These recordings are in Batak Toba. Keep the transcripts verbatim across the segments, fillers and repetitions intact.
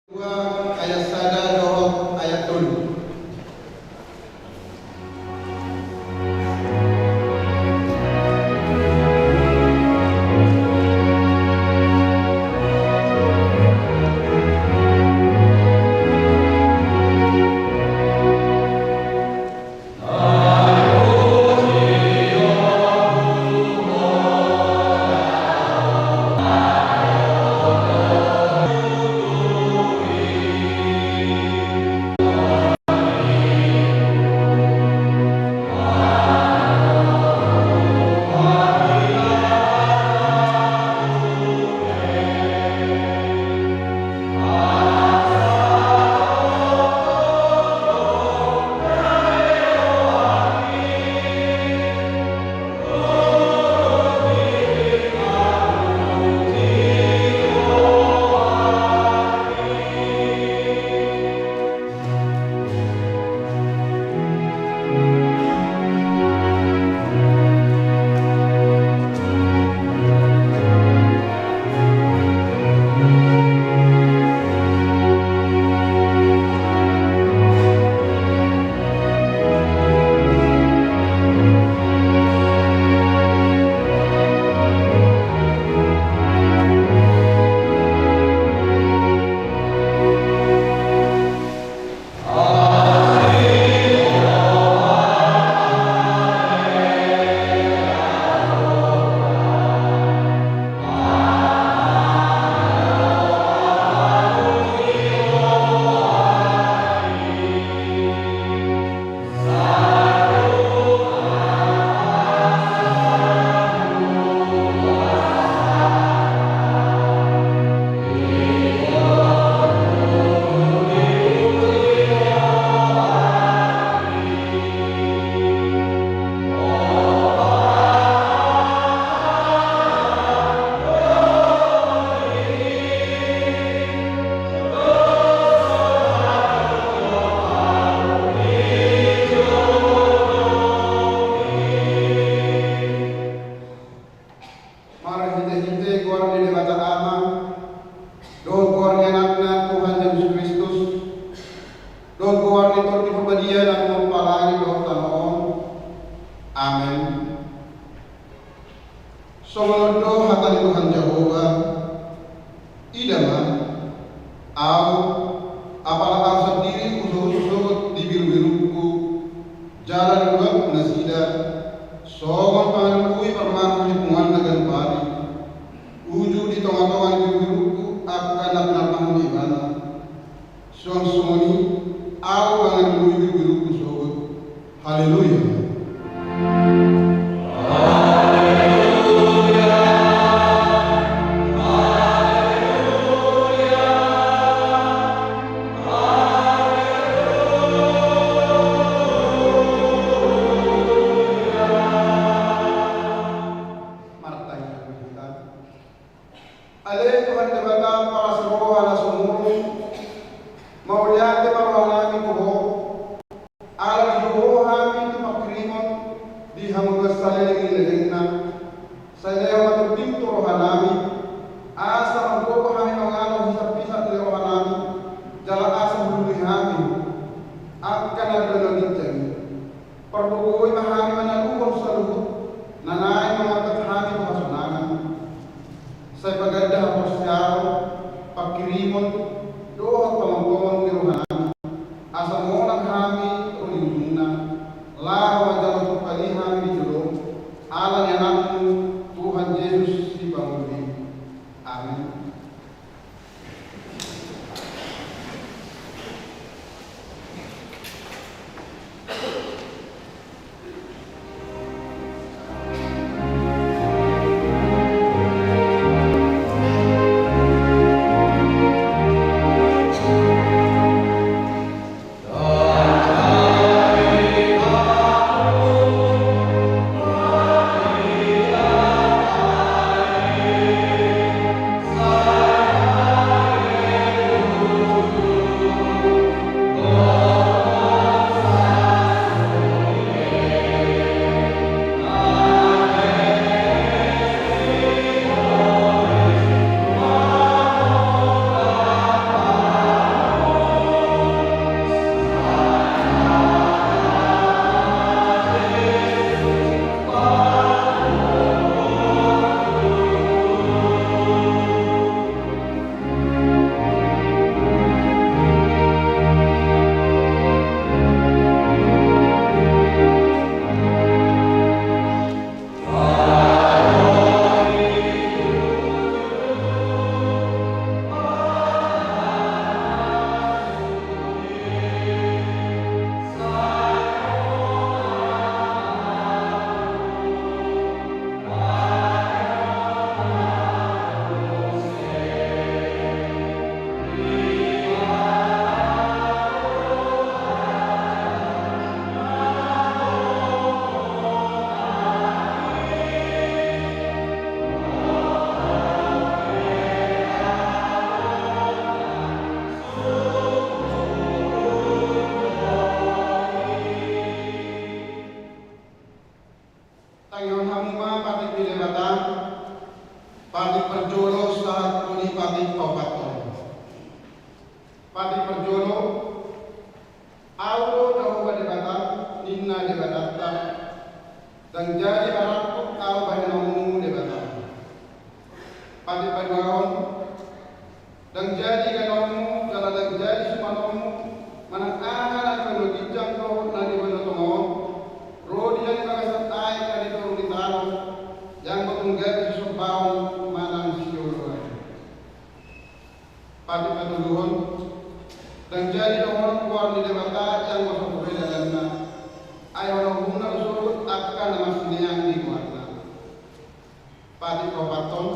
Dua, ayat sada dohot ayat tolu. Marhitehite goar ni Debata Ama, dohot goar ni Anakna Tuhan Jesus Kristus, dohot goar ni Tondi Parbadia na mamolhot langit dohot tano on. Amen. Songon on do hata ni Tuhan Jahowa: Ida ma, Ahu, apala Ahu sandiri husogot-sogot di birubirungku, jala diluluanku nasida, songon pangalului parmahan ni punguanna ganup ari, uju di tonga-tonga ni birubirungku angka na pinarmahan ni ibana. Suang songon i, Ahu mangalului birubirungku sogot. Haleluya. Martangiang ma hita. Ale Tuhan Debata, parasi roha na sumurung, mauliate ma rohanami tu Ho, ala dijou Ho hami tu pangkirimon di hangoluan saleleng ni lelengna. Sai lehon ma Tondi tu rohanami, asa margogo hami mangalap hisap-hisap ni rohanami, jala asa hulului hami angka na di banua ginjang i. Pargogoi ma hami manaluhon saluhut na naeng mangangkat hami tu hasonangan. Sai paganda haporseaon, pangkirimon dohot pamongkomon ni rohanami, asa monang hami ro di ujungna, laho manjalo tumpal i hami di jolom, ala ni Anakmu, Tuhan Jesus Sipangolu i. Amen. Ndang jadi marangkup ahu bahenonmu Debata. Patik paduahon. Ndang jadi ganonmu jala ndang jadi sumanonmu manang aha na di banua ginjang dohot na di banua tonga on, ro di na di bagasan aek na di toru ni tano, jala tung gabe sisombaon manang sioloan. Patik patoluhon. Ndang jadi dohonon goar ni Debata jala so ro dalanna, ai honomuna do sogot angka na marsineang di goarna. Patik paopathon.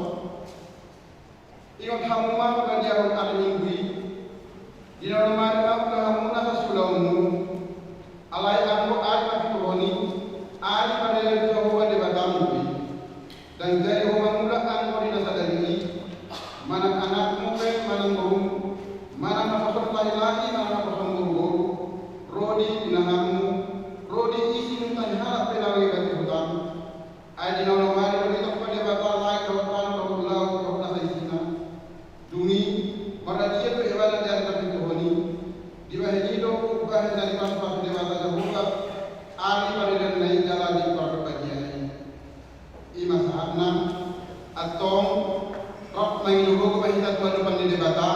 Ingot hamu ma hubadiahon ari Minggu i, di na ro ma di ulaonmuna sasiulaonmu. Alai anggo ari parpituhon i, ari pardalan ni Jahowa Debatam do i. Ndang jadi ho mangula anggo di na sadari i, manang anakmu pe manang borumu, manang naposom lahi-lahi manang naposom boru-boru, ro di pinahanmu, ro di isi ni unta ni halak pe na mangibati hutang. Ai di na ro ma di ulaon i, Debata, langit dohot tano dohot laut dohot na saisina. Dung i, maradian do ibana di ari parpituhon i. Dibahen i do umbahen na dipasu-pasu Debata Jahowa ari pardalanna i jala di parbadia i. I ma sahatna. Antong, rap mangido gogo ma hita tu adopan ni Debata,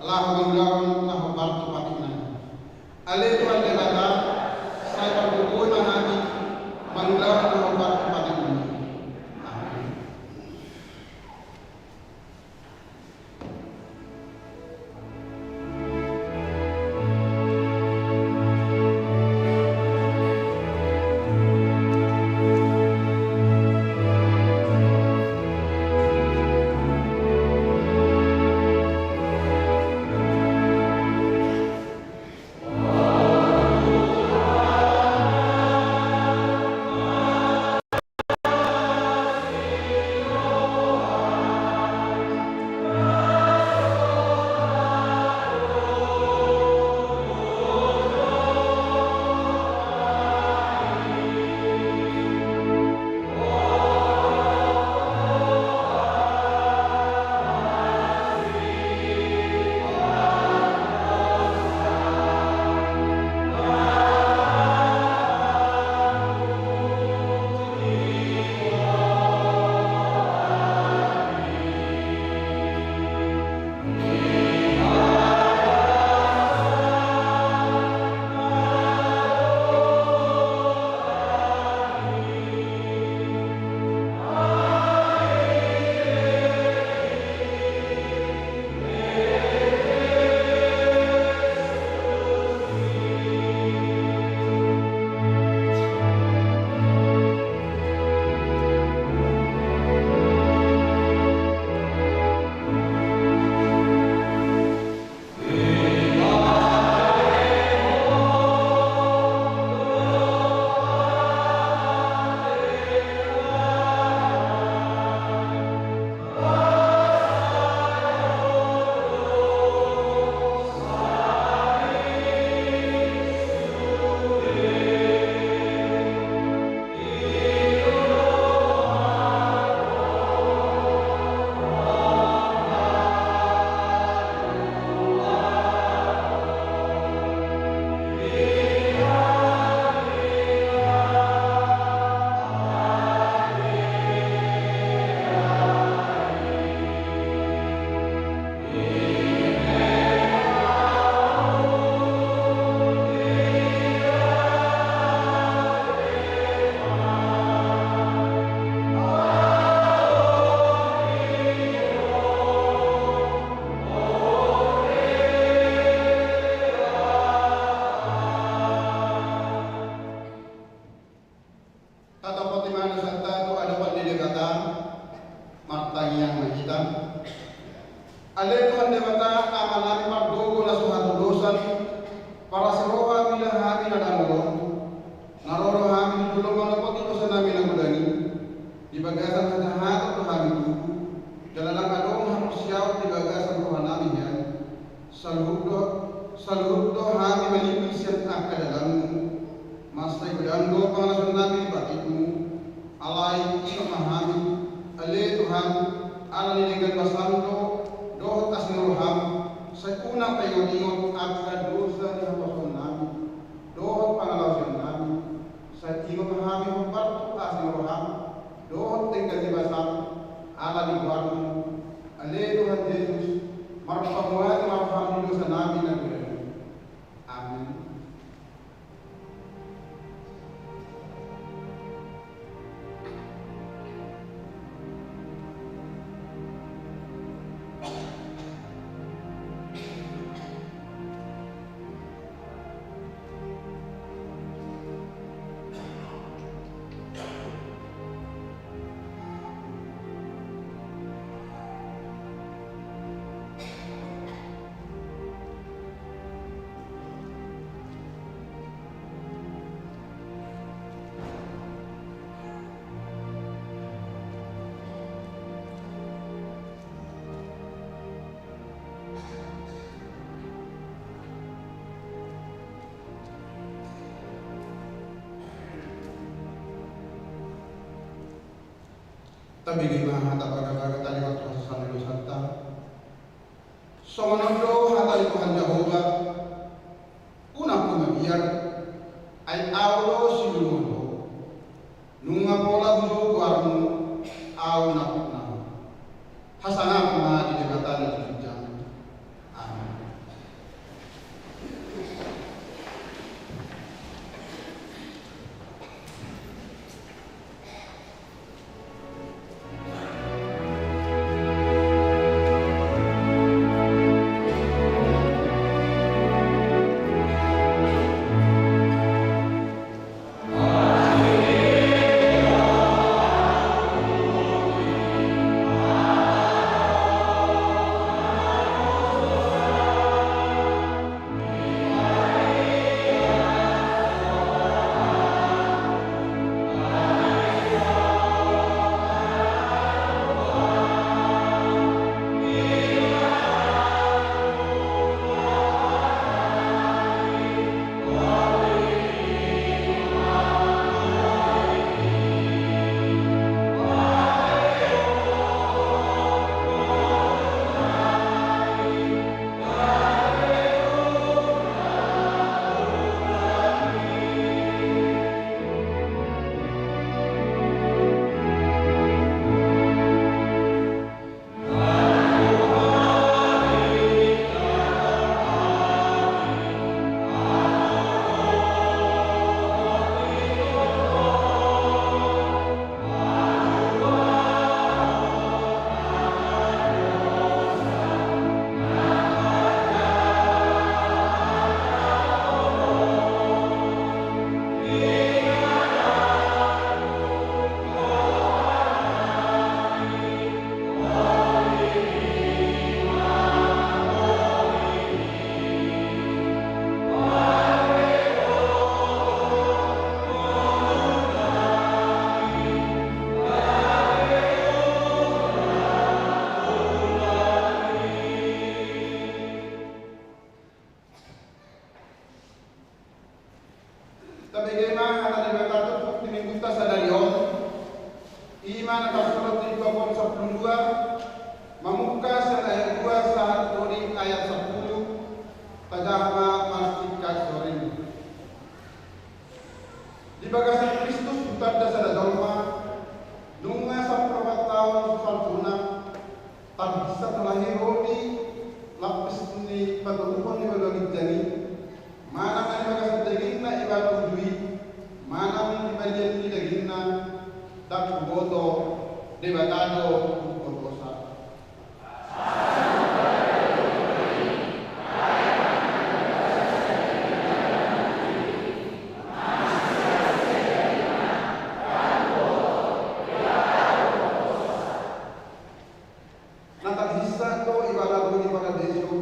laho mangulahon na hombar tu patikna. Ale Tuhan Debata, sai pargogoi ma hami mangulahon na hombar tu patikmu. Amen. Tatopoti ma dosanta tu adopan ni Debata. Martangiang ma hita. Ale Tuhan Debata, Amanami pargogo na so hatudosan, parasi roha mida hami na dangol on. Na ro do hami tu jolom manopoti dosanami na godang i, di bagasan hajahaton do hami tubu, jala ndang adong haporseaon di bagasan rohanami hian. Saluhut do, saluhut do hami maningil sian angka dalanmu. Mansai godang do pangalaosion nami di patikmu. Alai ingot ma hami, ale Tuhan, ala ni denggan basam do, dohot asi ni roham, sai unang paingot-ingot angka dosa ni haporseaon nami, dohot pangalaosion nami, sai ingot ma hami hombar tu asi ni Tabege ma hata bagabaga, taringot tu hasesaan ni dosanta. Songon on do hata ni Tuhan Jahowa: Unang ho mabiar, ai Ahu do siluluhon ho. Nunga pola hujou goarmu, Ahu nampuna ho. Hasangapon ma di Debata na di ginjang. Amen. Tabege ma hata ni Debata turpuk di Minggunta sadari on. I ma na tarsurat di Lukas sampulu dua, mamungka sian ayat dua sahat tu ayat sampulu. Tajaha ma marsingkat sian on. Di bagasan Kristus hutanda sada jolma, nunga sampulu opat taon so salpuna, tapi satalah i ro di lapis ni patoluhon ni banua ginjang i, manang na di bagasan dagingna iba tubu i, manang di balian ni dagingna, ndang huboto Debata do hubotosa. Na tarhinsa do ibana ro di Paradiso,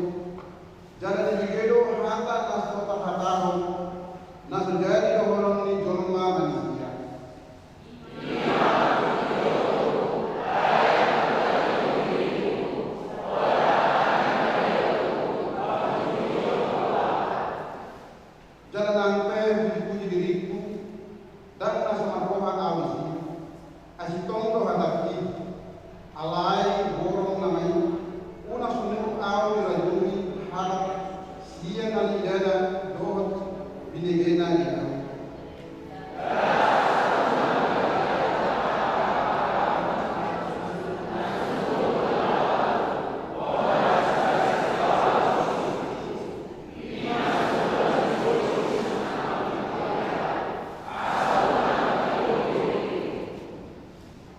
jala dibege do hata na so tarhatahon, na so jadi dohonon ni jolma manisia. Jala nang pe hupujipuji diringku, ndang na so marroha ahu disi. Asi tong do hatangki, alai borong nama i, unang sumurut ahu dirajumi halak sian na nidana dohot binegena di ahu.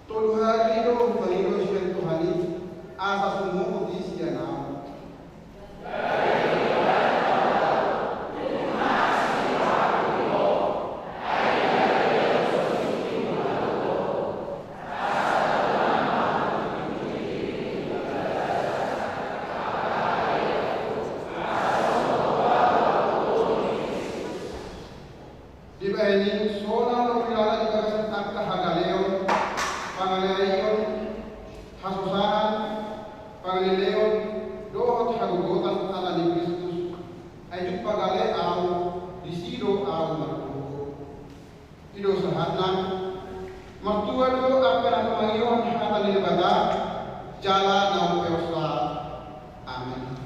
Tolu hali do hupaido sian Tuhan i, asa sumurut i sian ahu. Dibahen i, sonang do huilala di bagasan angka hagaleon, pangaleaion, hasosaan, pangaleleon, dohot hagogotan ala ni Kristus. Ai jumpa gale ahu, disi do ahu margogo. I do sahatna. Martua do angka na humangihon hata ni Debata jala na umpeopsa. Amen.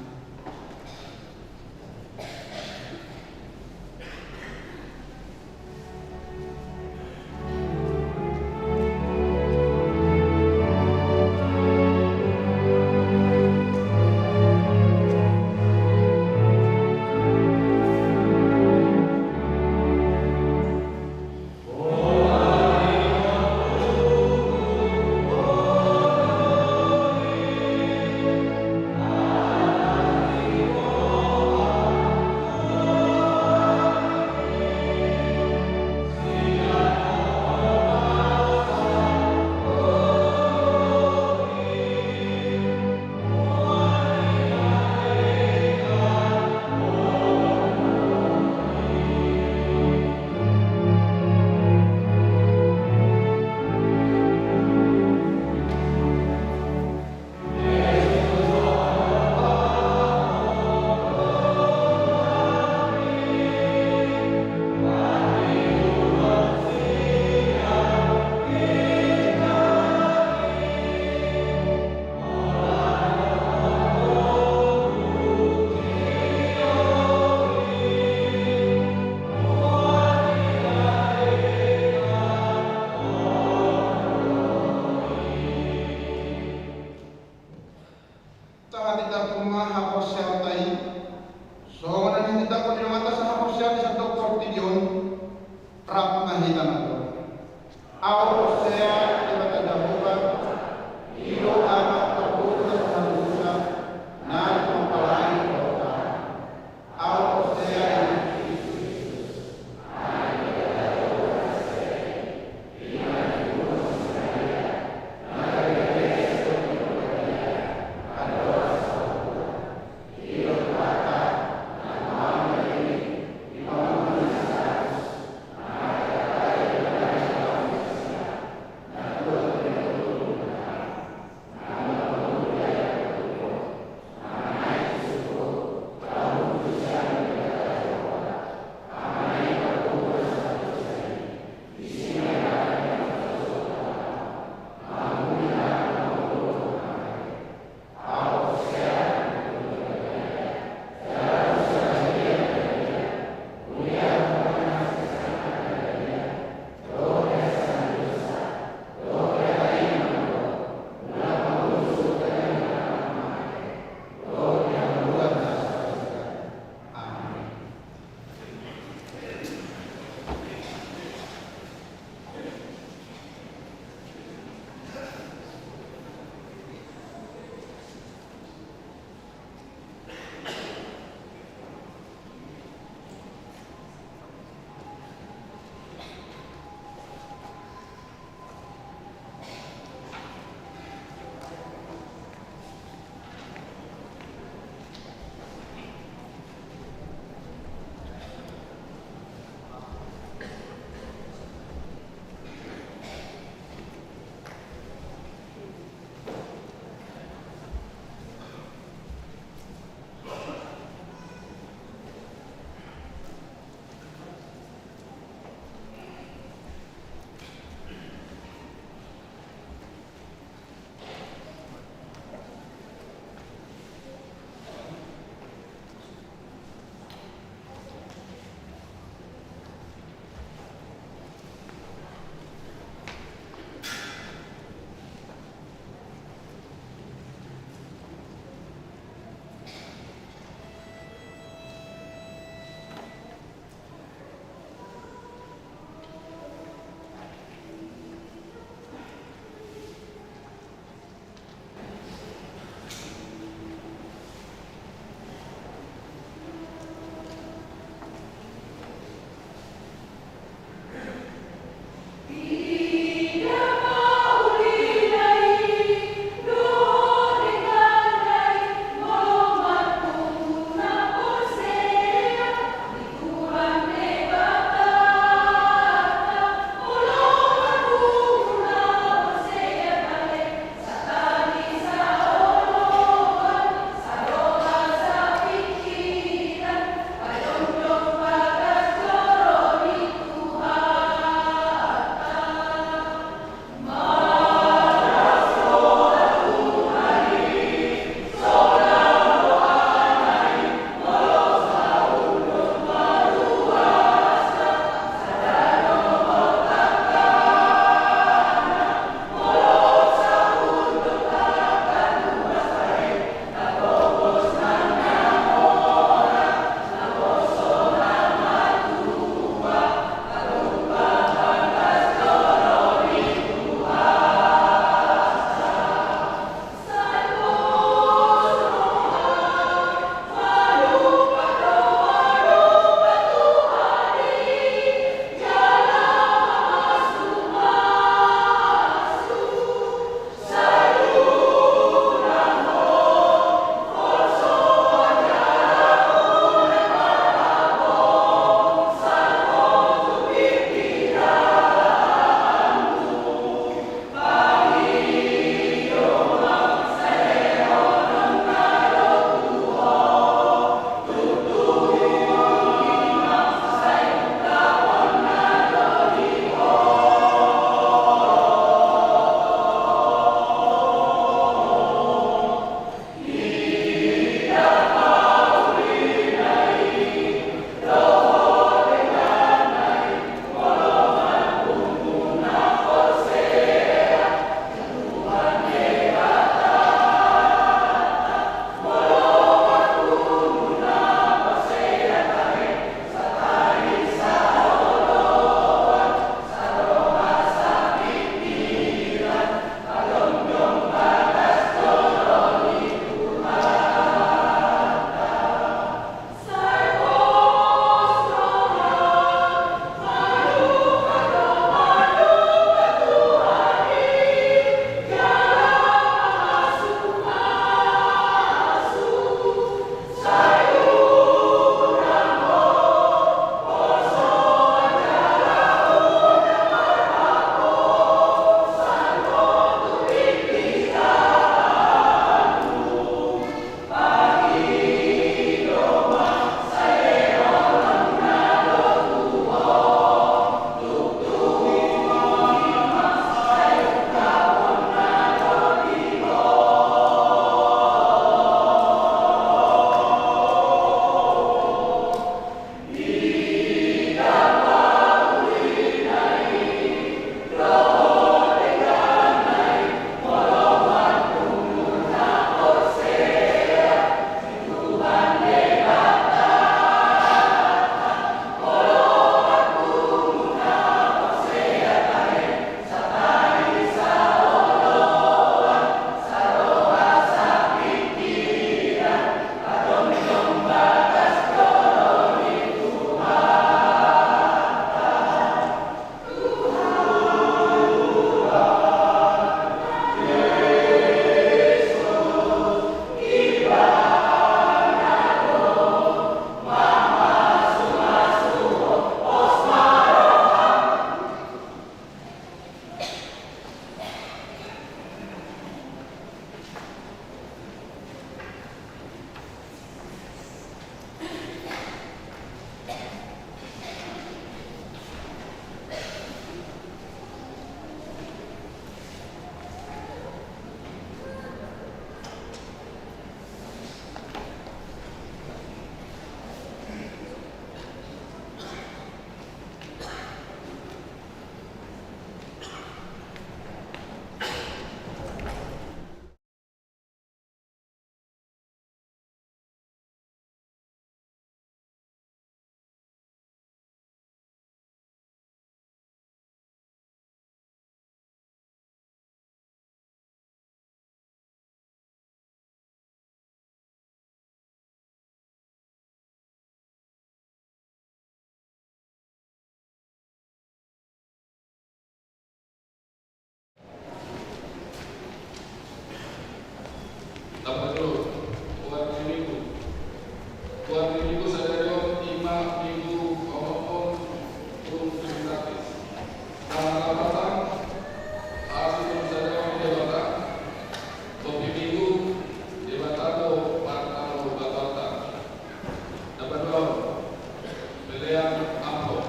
Pembagian amplop.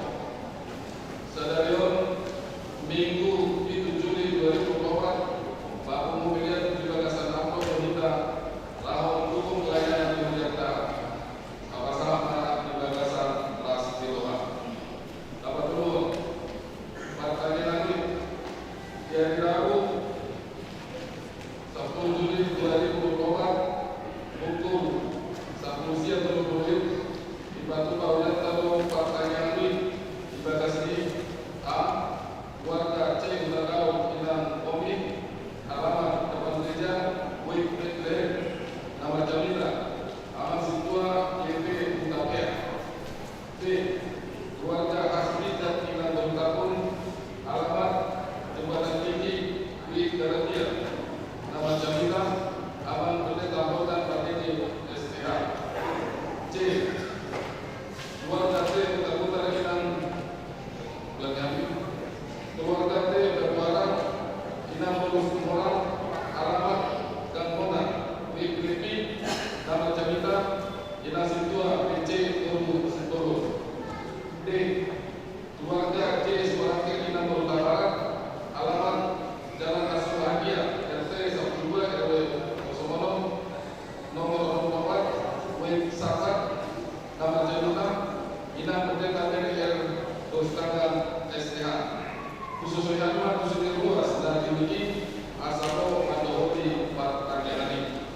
Sadari on, Minggu pitu Juli dua ribu dua puluh empat, baru pembagian di bagasan amplop do hita laho mendukung pelayanan di hurianta. Sama-sama di bagasan las ni roha. Dapat dulu. Partangiangan i, di hari Rabu, sampulu Juli dua ribu dua puluh empat, pukul sampulu sia tolu pulu, dipatupa hurianta do partangiangan i di bagas ni: A, keluarga C Hutagaol Inang Omi, alamat depan gereja, Wik Betlehem, nama jamita, Amang Sintua Y P Hutapea. B, keluarga Hasbi Jat Inang Dolutapun, alamat Jembatan Tinggi, Wik Galatia, nama jamita, Amang Pendeta Morgan Pardede, S T H. C, keluarga T Hutagutar Inang, ulangi, keluarga T Batuara Inang Paulus Morang, alamat Gang Monar, Wik Lepi, nama jamita, Inang Sintua P C Toru Sitolu. D, keluarga C Suarangke Inang Dolutabarat, alamat Jalan Asung Bahagia, R T sampulu dua, R W kosong onom, nomor onom opat, Wik Sapat, nama jamita, Inang Pendeta Mary R Dositanggang, S T H. Husosoion ma tusi ni ruas na tingki i, asa ro mandohoti partangiangan i.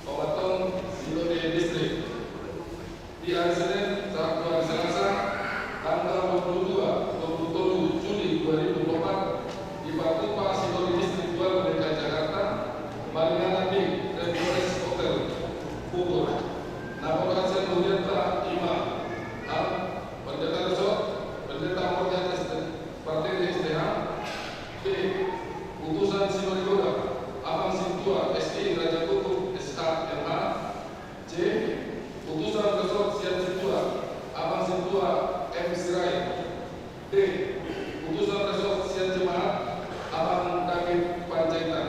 Pambahenan sinode distrik. Di hari Senin sahat tu hari Selasa, tanggal dua puluh dua, dua puluh tolu Juli dua ribu dua puluh empat, dipatupa sinode distrik dua G K I Jakarta, maringanan di Rainforest Hotel, Bogor. Na molo sian hurianta i ma: A, Pendeta Resort, Pendeta Morgan S T, Pardede S T H. B, utusan sinode dua, Amang Sintua S I Raja Kuku S H M H. C, utusan resort sian Sintua, Amang Sintua M Sirait. D, utusan resort sian jemaat, Amang David Panjaitan.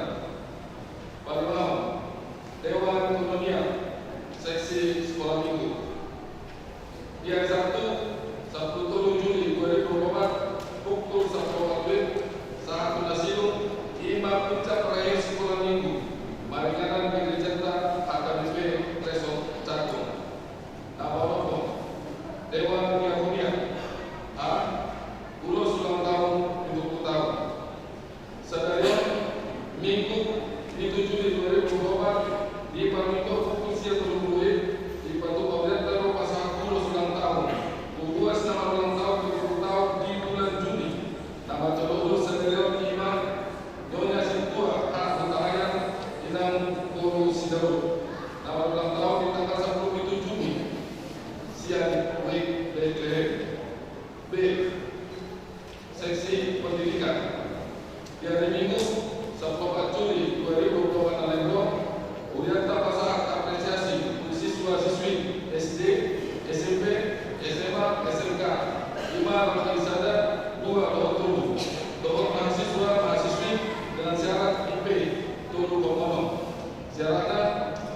Palimahon, Dewan Koinonia Seksi Sekolah Minggu. Di hari Sabtu, sampulu tolu Juli dua ribu dua puluh empat, pukul sampulu opat wib sahat tu na sidung, i ma puncak perayaan Sekolah Minggu, maringanan di gerejanta H K B P Resort Cakung. Na paonomhon, Dewan Diakonia. A, ulos ulang tahun pitu pulu tahun. Sadari on, Minggu, pitu Juli dua ribu dua puluh empat, di parminggu pukul sia tolu pulu wib, dipatupa hurianta do pasahat ulos ulang tahun tu ruas na marulang tahun pitu pulu tahun di bulan Juni. Na manjalo ulos sadari on i ma Nyonya Sintua H Hutahaean Inang Toru Sidaol, na marulang tahun di tanggal sampulu pitu Juni, sian Wik Betlehem. B, Seksi Pendidikan. Di hari Minggu, sampulu opat Juli dua ribu dua puluh empat na laho, hurianta pasahat apresiasi tu siswa-siswi S D, S M P, S M A, S M K, i ma rangkang sada, dua dohot tolu, dohot mahasiswa-mahasiswi dengan syarat I P tolu koma onom. Syaratna,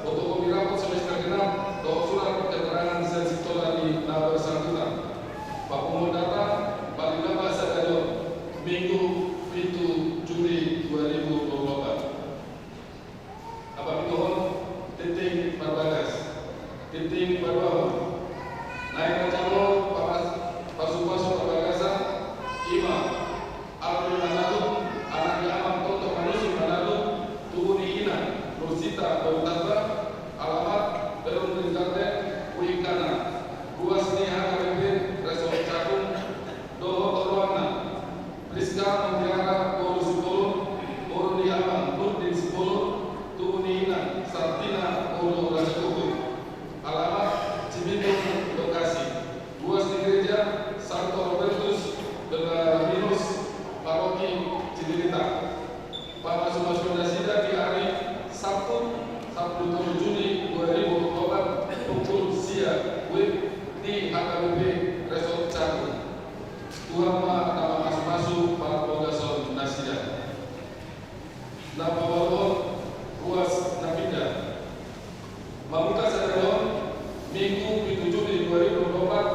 fotokopi rapot semester genap dohot surat keterangan sian sikola ni na bersangkutan. Papungutan data paling lambat sadari on, Minggu, pitu Juli dua ribu dua puluh empat. Apapituhon, tintin parbagas. Tintin paduahon. Naeng manjalo papas-, pasupasu parbagasan, i ma Alfred Manado, anak ni Amang Toto Manusi Manado, tubu ni Inang Nursita Dolutaba, alamat Perum Green Garden, Wik Kana, ruas ni H K B P Resort Cakung, dohot oroanna, Priska Mutiara boru Sipolun, boru ni Amang Nurdin Sipolun, tubu ni Inang Sartina boru Raja Kuku. Alamat Cibitung, lokasi ruas ni gereja Santo Robertus de la Minos, paroki Cililitan. Pamasumasuon nasida di ari Sabtu, sampulu tolu Juni dua ribu dua puluh empat, pukul sia wib di H K B P Resort Cakung. Tuhan ma na mamasumasu parbagason nasida. Na paonomhon, ruas na pinda. Mamungka sadari on, Minggu, pitu Juli dua ribu dua puluh empat,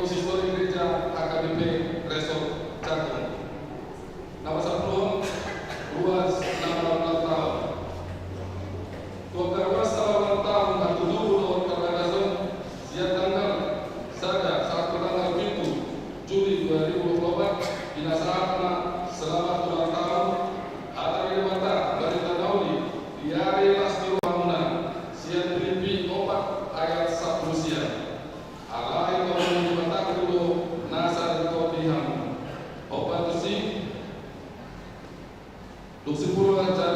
Konsistori Gereja H K B P Resort Cakung. Na pasampuluhon, ruas na marulang taon. Tu angka ruas na marulang taon, hatutubu dohot parbagason, sian tanggal sada sahat tu tanggal pitu Juli dua ribu dua puluh opat, pinasahat ma selamat ulang tahun, hata ni Debata, barita na uli di ari las ni rohamuna, sian Filipi opat ayat sampulu sia. Alai tongtong ni Debata do na sai ringkot di hamu. Hombar tusi, dung simpul raja,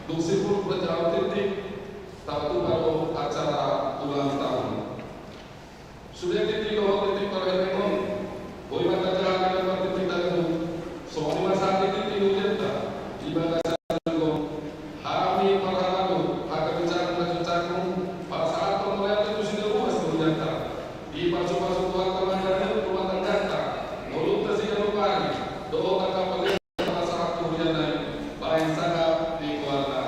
dung simpul raja tintin, tapatupa do acara ulang tahun. Sude tintin dohot tintin parhelengon, boi ma tajaha di partintin tahu, songon i ma sahat tintin hurianta, di bagasan on. Hami parhalado, H K B P Cakung Resort Cakung, pasahathon mauliate tu si Debata Debata, dipasupasu Tuhanta ma di ari ni rumah tangganta, ngolunta siganup ari, dohot angka pande pasahat tu huriana i, bahen sangap di goarna.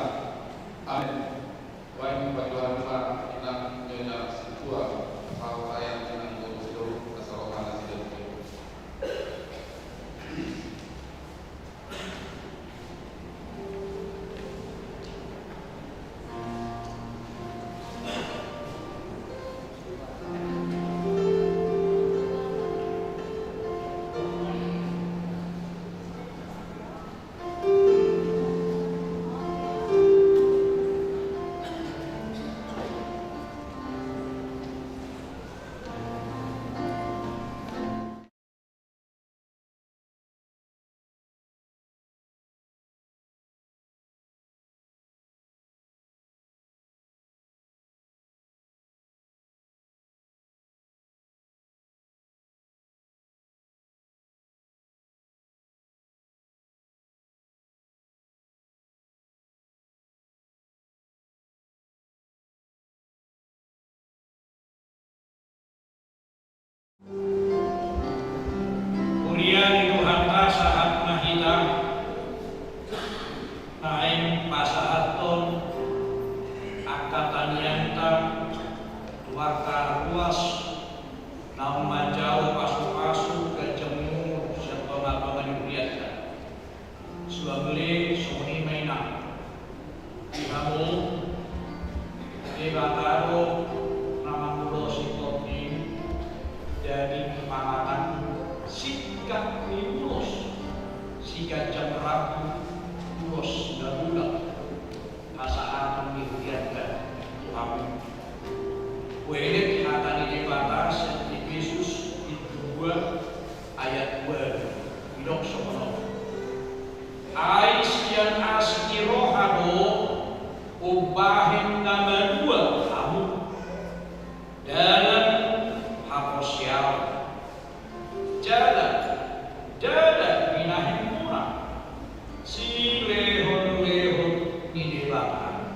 Amin. Bahen pajuahan ma inang nyonya sintua, pahupayan inang boru sidoruk, asa rohana siganup. Huria ni Tuhanta, sahat ma hita, naeng pasahathon angka tangiangta tu angka ruas naung manjalo pasupasu ganjang ni umur sian tongatonga ni hurianta. Suang le songon i ma inang. Di hamu, Debata do na mangulosi tondi, daging pamatang, singkat ni ulos, siganjang rambu, ulos na bulat, pasahaton ni hurianta tu hamu. Huelek hata ni Debata sian Epesus bindu dua ayat dua, didok songon on: Ai sian asi ni roha do umbahen na malua hamu, dalan haporseaon, jala, jala binahenmuna silehonlehon ni Debata.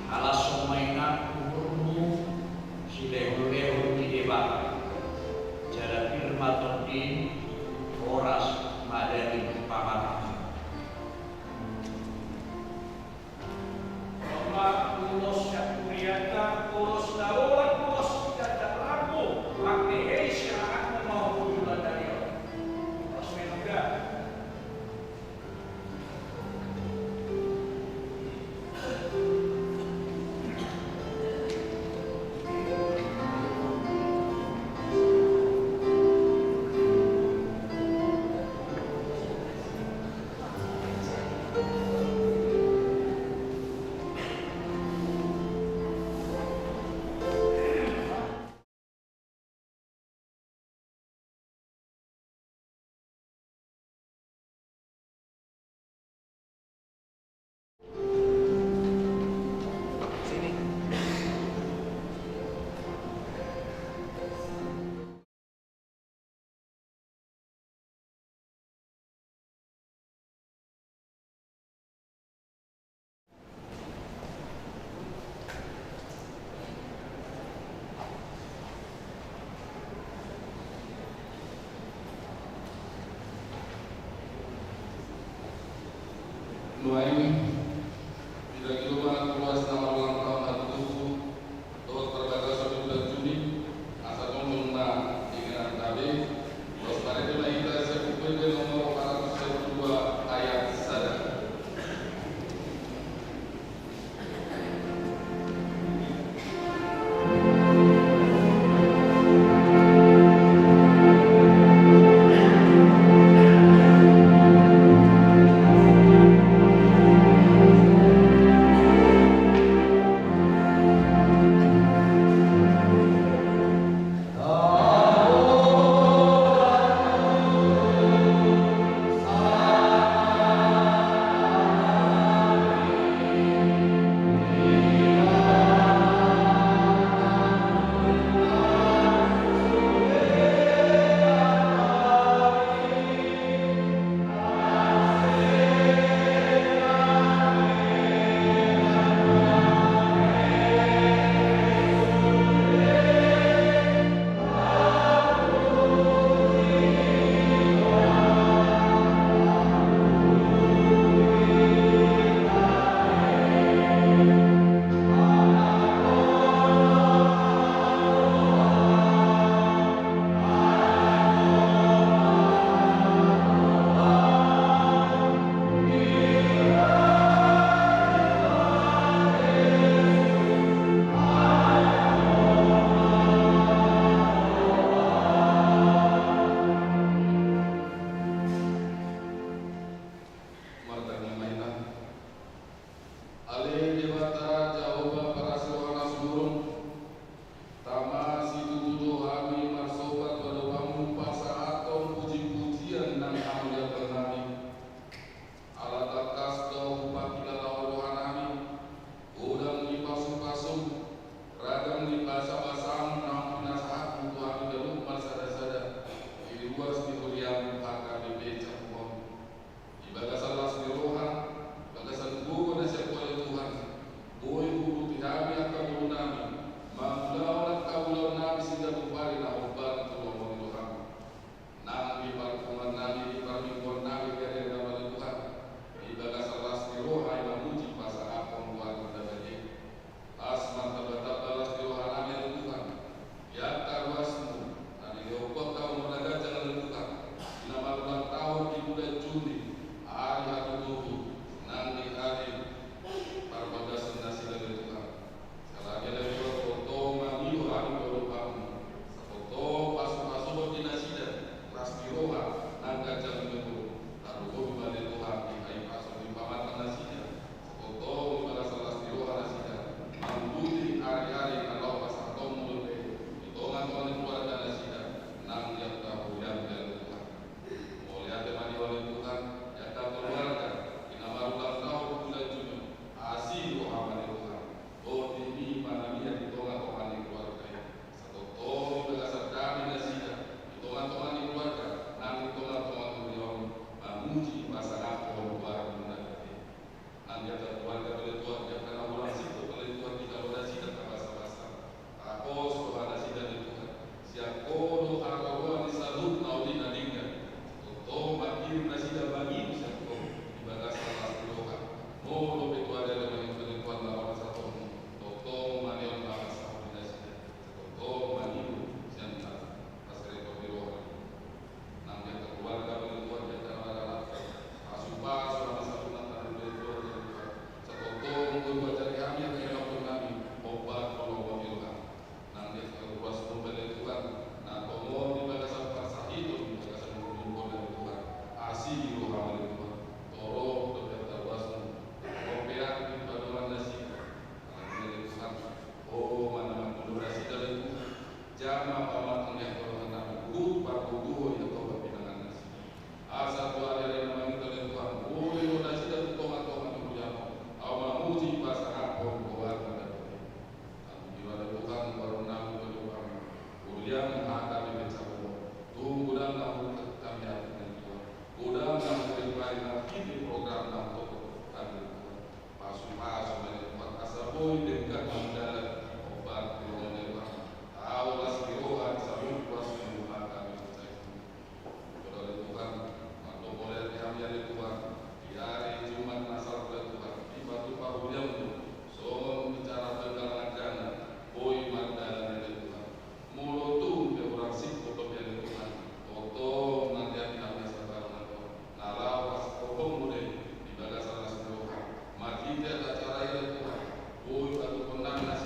Halasson ma inang umurmu silehonlehon ni Debata, jala pir ma tondim, horas ma daging pamatang. Mama ulos sian hurianta, ulos na lolang, ulos sian dalanmu, manghehei sian anakmu ma hujur na tadi on. Ulos menunda. Nuaeng, didok i do ma tu ruas na marulang taon hatutubu dohot parbagason di bulan Juni, asa jongjong ma Godang na hurang hami, ale Tuhan. Godang na hurang hami marhite program na hurang hami, ale Tuhan. Pasupasu ma, ale Tuhan, asa boi denggan mardalan hombar tu joloan on, ale Tuhan. Tau las ni roha di saluhut ruas ni roha hami. Molo, ale Tuhan, mandok mauliate hami, ale Tuhan, di ari Jumat na salpu, ale Tuhan, dipatupa huria-Mu songon bicara penggalangan dana, boi mardalan, ale Tuhan. Molo tung pe hurang singkop dope, ale Tuhan, tongtong ma di hami na sabar, ale Tuhan, na laho pasahatonmu do i di bagasan las ni roha. Marhite acara i, ale Tuhan, boi patupaonnami na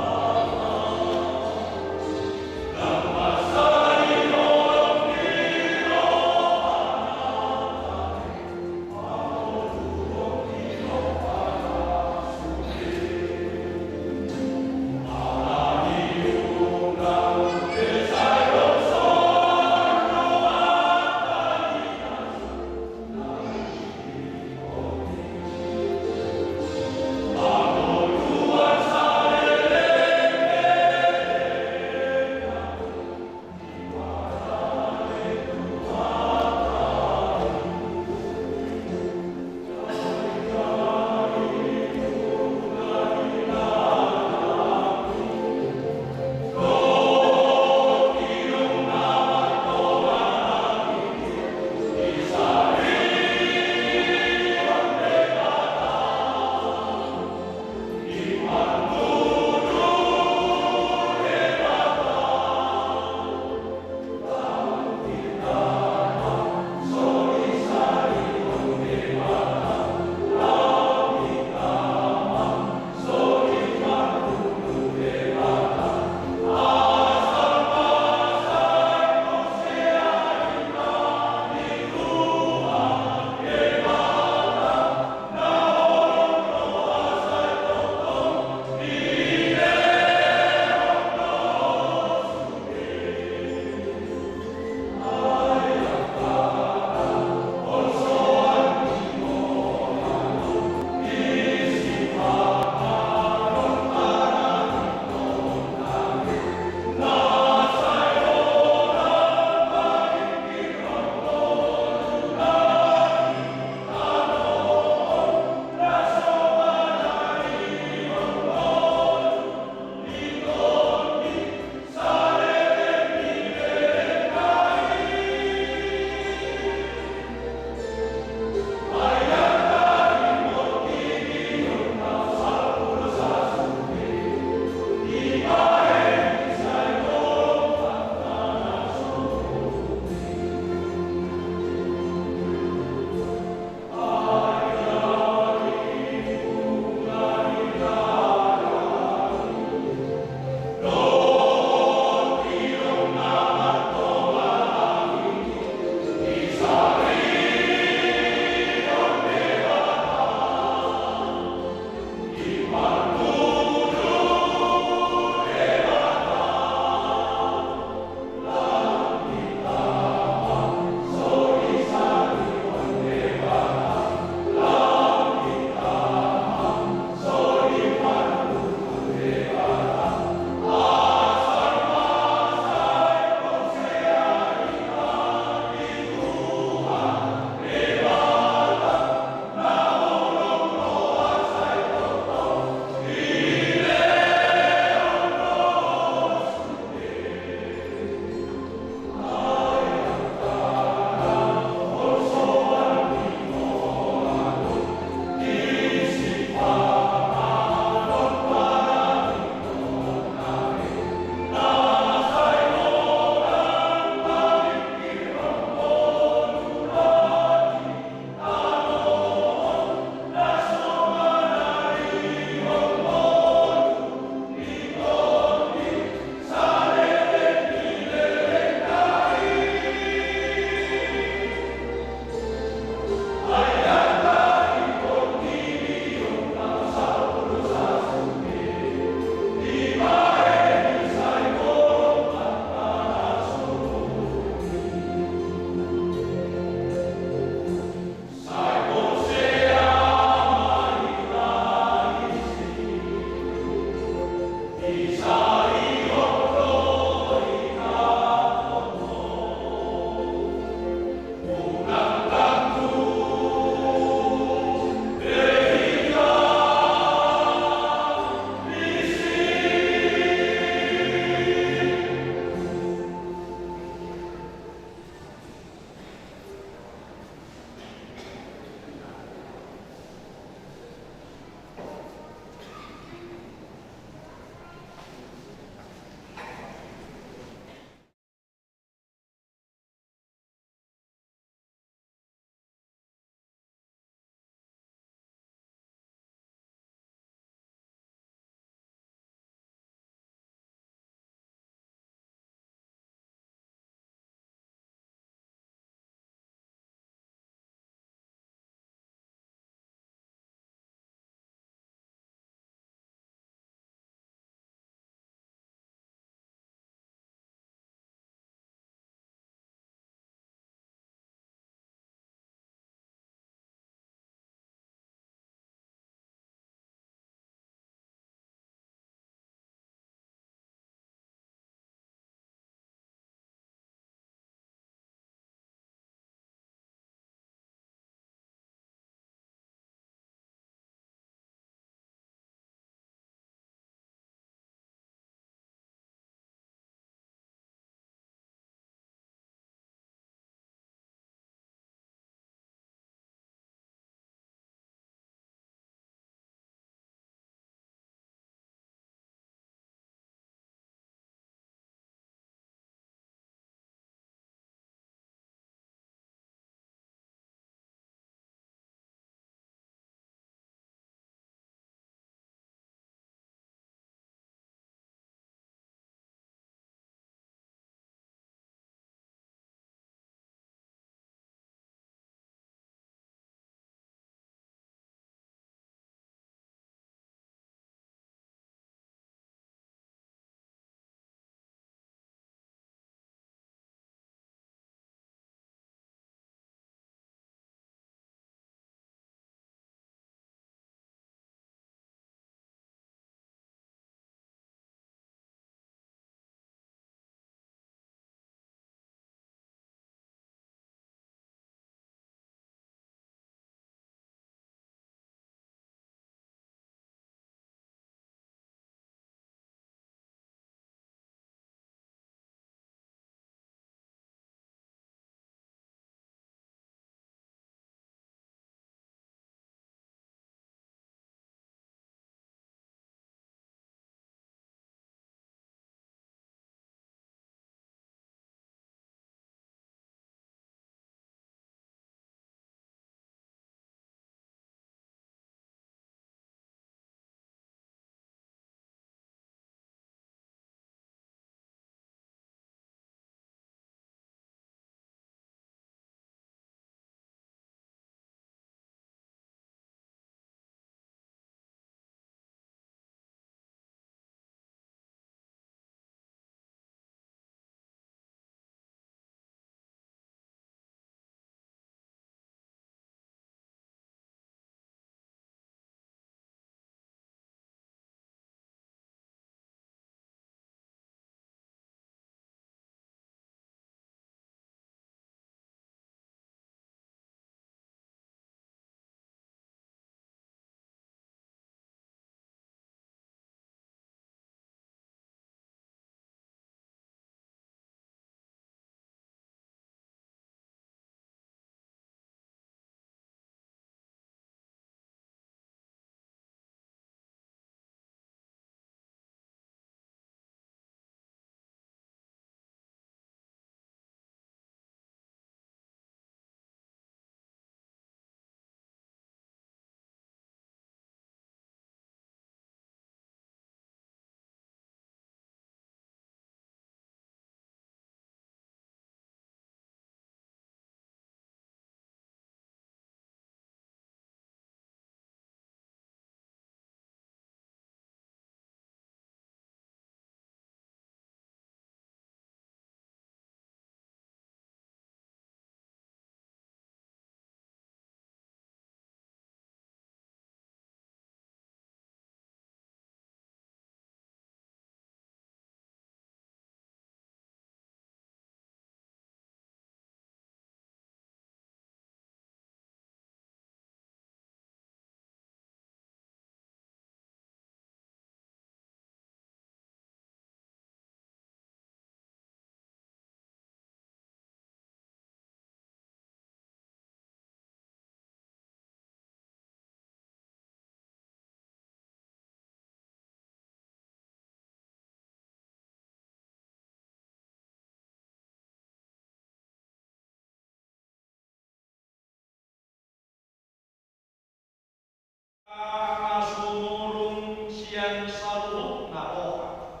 na sumurung sian saluhutna roha,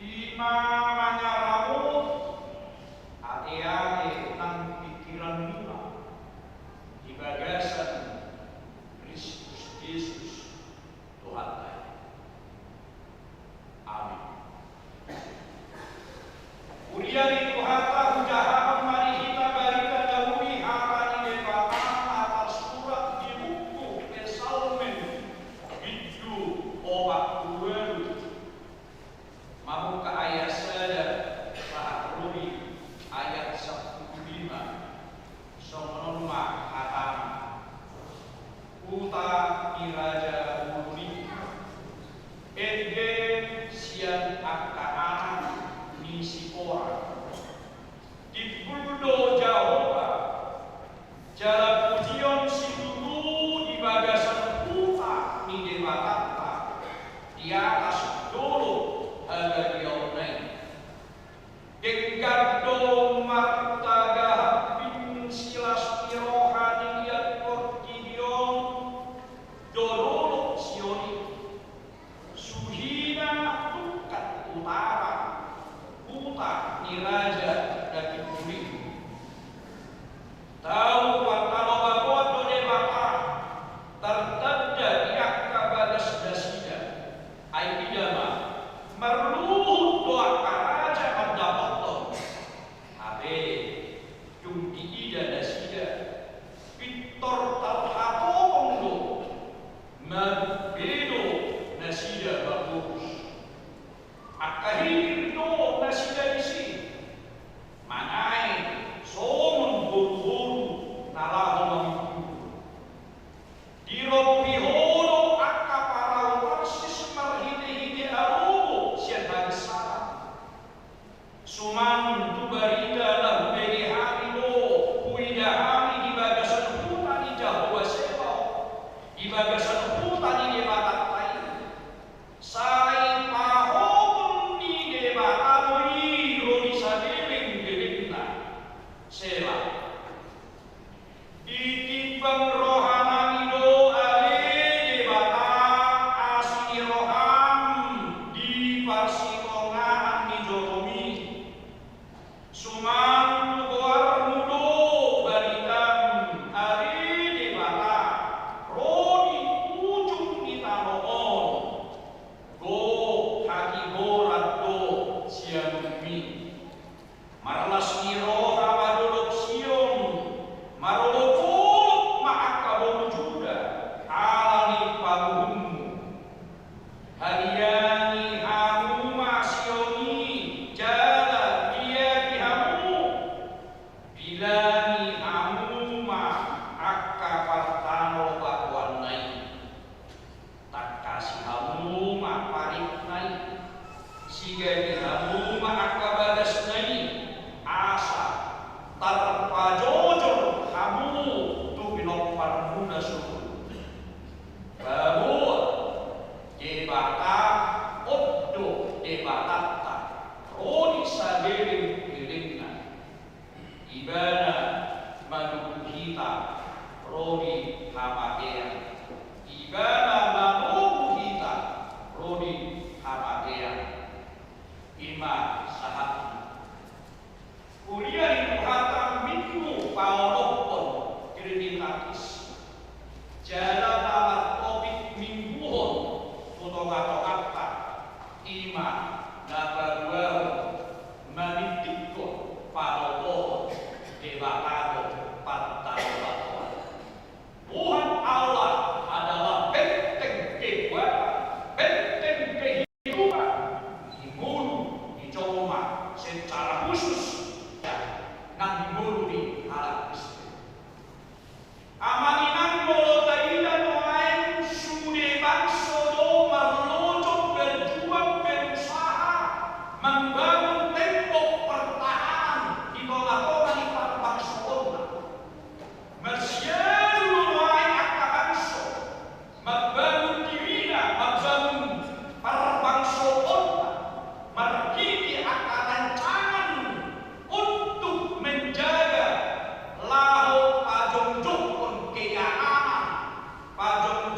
i ma mangaramoti ateate nang pingkiranmuna di bagasan Kristus Jesus Tuhanta i. Amin. Huria ni Tuhanta, hujahahon ma di hita barita na uli, hata ni Debata na tarsurat di buku Psalmen bindu opat pulu ualu, mamungka ayat sada sahat ro di ayat sampulu lima. Songon on ma hatana: Huta ni raja ngoluni, ende sian angka anak ni Sipora. Timbul do Jahowa, jala pujion situtu di bagasan huta ni Debatanta, di atas dolok habagiaonna i. Denggan do martagahambing silas ni roha ni liat portibi on do dolok Sion i. Suhina tungkat utama huta ni raja na timbul i. Tau partalobagoan do Debata tartanda di angka bagas nasida. Ai ida ma, marluhut do angka raja mandapothon. Hape dung diida nasida, pintor tarhatopong do, madung be do nasida mangurus. Angka hir do nasida disi, mangae songon boruboru na laho maminggu. Dirobi ho do angka parau Tarsis marhitehite arogo sian hagisana. Suman tu barita na hubege hami do, huida hami di bagasan huta ni Jahowa Sebaot, di bagasan huta ni Debatanta i. Sai pahompu ni Debata do i ro di sabeleng-belengna. Sela. Ditimbang rohanami do ale Debata asi ni roham di parsitongaan ni joromi. Suman tu goarmu do baritam ale Debata ro di ujung ni tano on. Gok hatigoran do siamunmi. Marlas ni roha ma dolok Sion, marolopolop ma angka boru Juda ala ni paruhummu. Haliangi hamu ma Sion i jala liati hamu. Bilangi hamu ma angka partano bagoanna i. Tangkasi hamu ma paritna i. Sigati hamu ma angka bagasna i. Asa tarpajojor hamu tu pinomparmuna sungkun. Paboa Debata on do Debatanta ro di sabeleng-belengna. Ibana manogu hita ro di hamatean. Ibana manogu hita ro di hamatean. I ma sahatna. Huria ni Tuhanta, Minggu paonomhon Trinitatis. Jala na martopik mingguhon tu tongatonganta, i ma na paduahon manintikkon patopohon Debata do partano bagoan. Tuhan Allah adalah benteng kekuatan, benteng kehidupan di ngolu ni jolma, secara khusus ya, nang di ngolu ni halak Kristen. Amang inang, molo taida nuaeng, sude bangso do marlojong, berjuang, berusaha membangun tembok pertahanan di tongatonga ni parbangsoonna. Marsiadu do nuaeng angka bangso mambangun dirina, mambangun parbangsoonna, marhite angka rancangan untuk menjaga laho pajongjonghon keamanan, pajong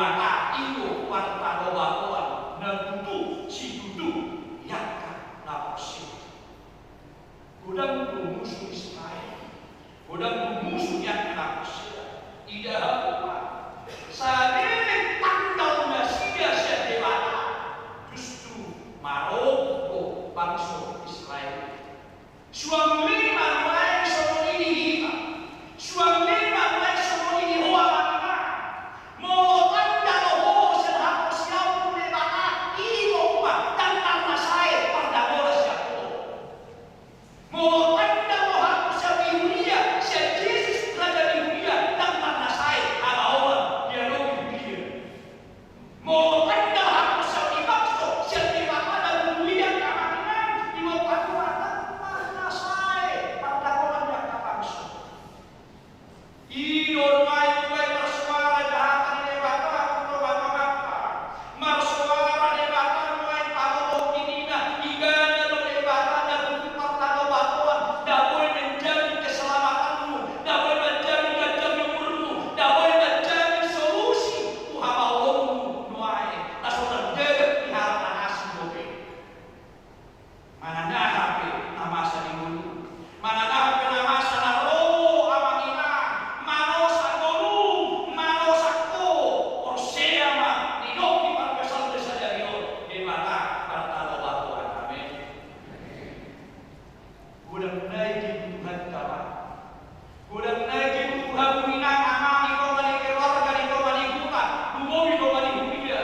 Debata i do partanobatoan na tutu situtu di angka na porsea. Godang do musu Israel, godang do musu di angka na porsea. Ida hamu ma, saleleng tanda nasida sian Debata, justru marobuk do bangso Israel. Suang lima nuaeng songon i di hita. Suang lima nuaeng songon i di ho amang inang. Molo tanda do ho sian haporseaonmu tu Debata, i do ma tanda na sae pardamolan sian ho. Molo tanda do haporseaonmu di huria sian Jesus, raja ni huria, tanda na sae hamaolon di alogi huria. Molo tanda haporseaon i bangso sian Debata na tutu i, angka amang inang, i ma tanda na sae pardamolan di angka bangso. I do nuaeng, nuaeng marsuara jahatan ni Debata tu tongatongamuna. Marsuara Debata nuaeng pamotohon dirina, ibana do Debata na tutu partanobatoan, na boi manjamin keselamatanmu, na boi manjamin ganjang ni umurmu, na boi manjamin solusi tu hamaolonmu nuaeng, na so tardadap di halak na asing dope. Manang aha pe na masa di ngolum, manang aha pe na masa na ro, amang inang, manosak ngolum, manosak ho, porsea ma, didok di parpsalmen sadari on, Debata partanobatoan. Amen. Godang nai kebutuhanta ma. Godang nai kebutuhanmu, inang, amang, di tonga ni keluarga, di tonga ni huta, lumobi tonga ni huria.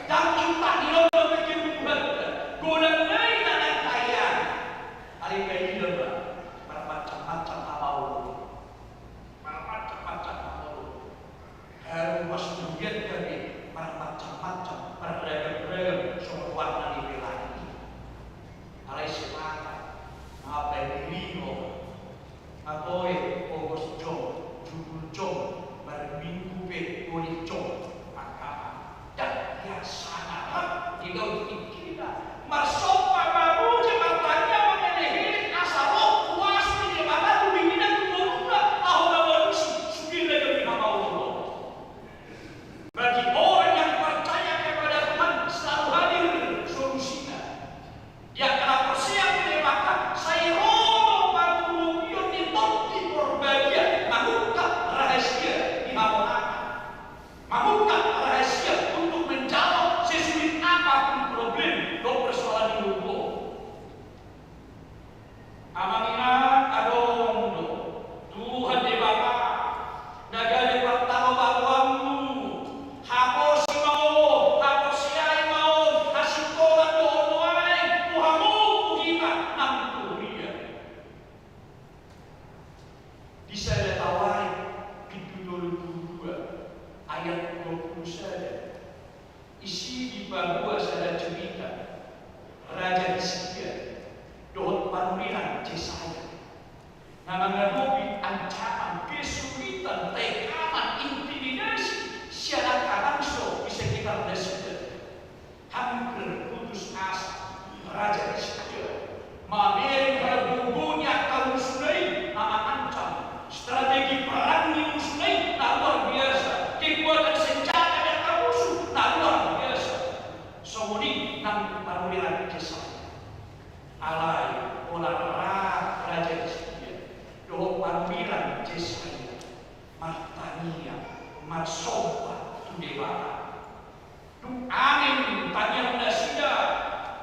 Ndang intak ni on dope kebutuhanta. Godang nai na naeng taida. Alai taida ma, marmacam-macam hamaolon. Marmacam-macam hamaolon. Haru pasurugian gabe marmacam-macam, marragam-ragam songon warna ni pelangi. Alai sepakat, na pailihon, matoe pogos jong, jugul jong, marminggu pe gori jong, angka. Ndang ia sangap di dalam tingkina. Marsomba, mamuji, martangiang, mangelek-elek asa ro kuasa ni Debata tu dirimu, tu ngolunmu, laho na manusi sude ragam ni hamaolon. Bagi orang yang percaya kepada Tuhan, selalu hadir solusinya. Di angka na porsea tu Debata, sai ro do pangurupion ni Tondi Porbadia mangungkap rahasia di hamonangan. Mangungkap rahasia untuk menjawab sesulit apapun problem dohot persoalan di ngolum. Amang inang, adong do Tuhan Debata na gabe partanobatoanmu, haposi ma on, haporseai ma on, hasintongan do on nuaeng tu hamu, tu hita nang tu huria. Di sada Tawarikh bindu tolu pulu dua ayat dua pulu sada. Isi dipaboa sada cerita Raja Hizkia dohot panurirang Jesaya na mangadopi ancaman, kesulitan, tekanan, intimidasi sian angka bangso di sekitar nasida. Hampir putus asa Raja Hizkia. Mamereng hagogo ni angka musuna i na mangancam, strategi perang ni musuna i na luar biasa, kekuatan senjata ni angka musu na luar biasa. Songon i nang panurirang Jesaya. Alai pola rap Raja Hizkia dohot panurirang Jesaya martangiang, marsomba tu Debata. Dung angin tangiang nasida,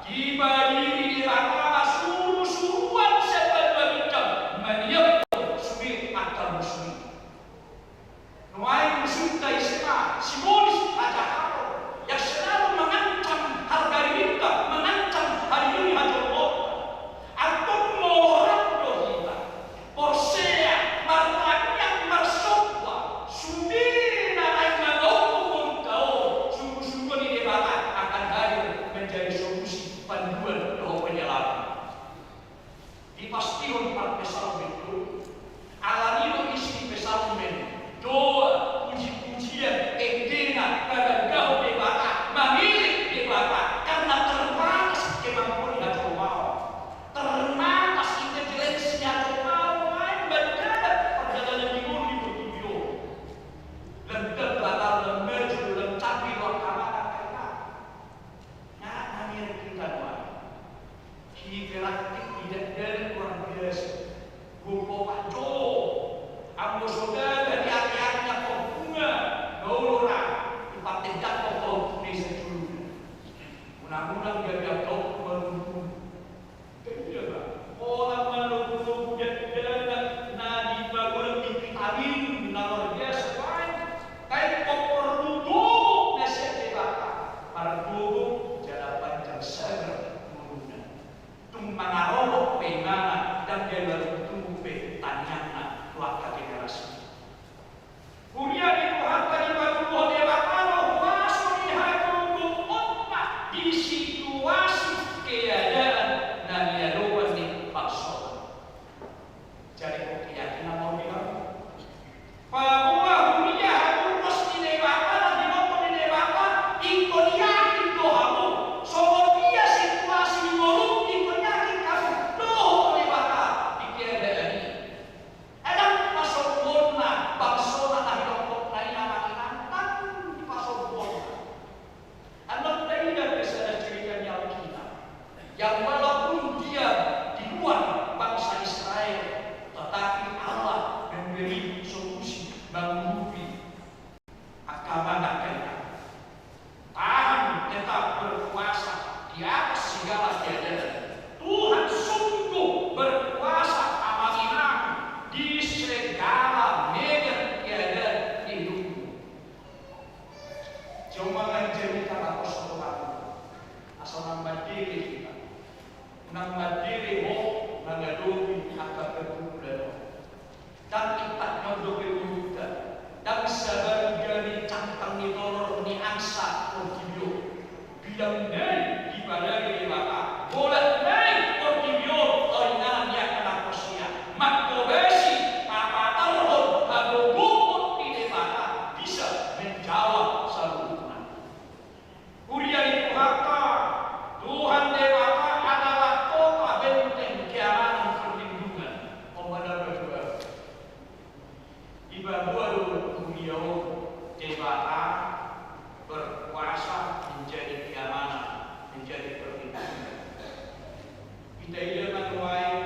dipadiri Debata ma surusuruan sian banua ginjang mangihuthon sude angka musu i. Nuaeng musunta ise ma? Sibolis, Raja Hator, yang selalu mengancam harga dirinta, mengancam harga diri hajolonta. Antong molo rap do hita porsea, martangiang, marsomba, sude na naeng mangaohon ngolunta on, sungguh-sungguh ni Debata akan hadir menjadi solusi, panduan dohot penyelamat. Dipastihon parpsalmen do i. Alani do isi ni psalmen, doa, puji-pujian, endena, pagangahon Debata, mangelek Debata, karena terbatas kemampuan ni hajolmaon. Terbatas intelijensi ni hajolmaon, lain mandada pardalanan ni ngolu di portibi on. Lam gamba, lam maju, lam cabe, Jomma manjadi tangkas tu Tuhan, asa unang mandele hita, unang mandele ho mangadopi angka pergumulan on. Ndang intak ni on dope ngolunta, ndang sabaru gabe cangkang ni toror ni angsa portibi on. Bilang nai dipadaging Debata, bolat nai portibi on taringanan ni angka na porsea. Manghobasi papatarhon hagogoon ni Debata bisa menjawab saluhutna. Huria ni Tuhanta, Tuhan Debata adalah kota benteng keamanan perlindungan. Pembenar berdua. Dipaboa do huria on Debata berkuasa menjadi keamanan, menjadi perlindungan. Hita ida ma nuaeng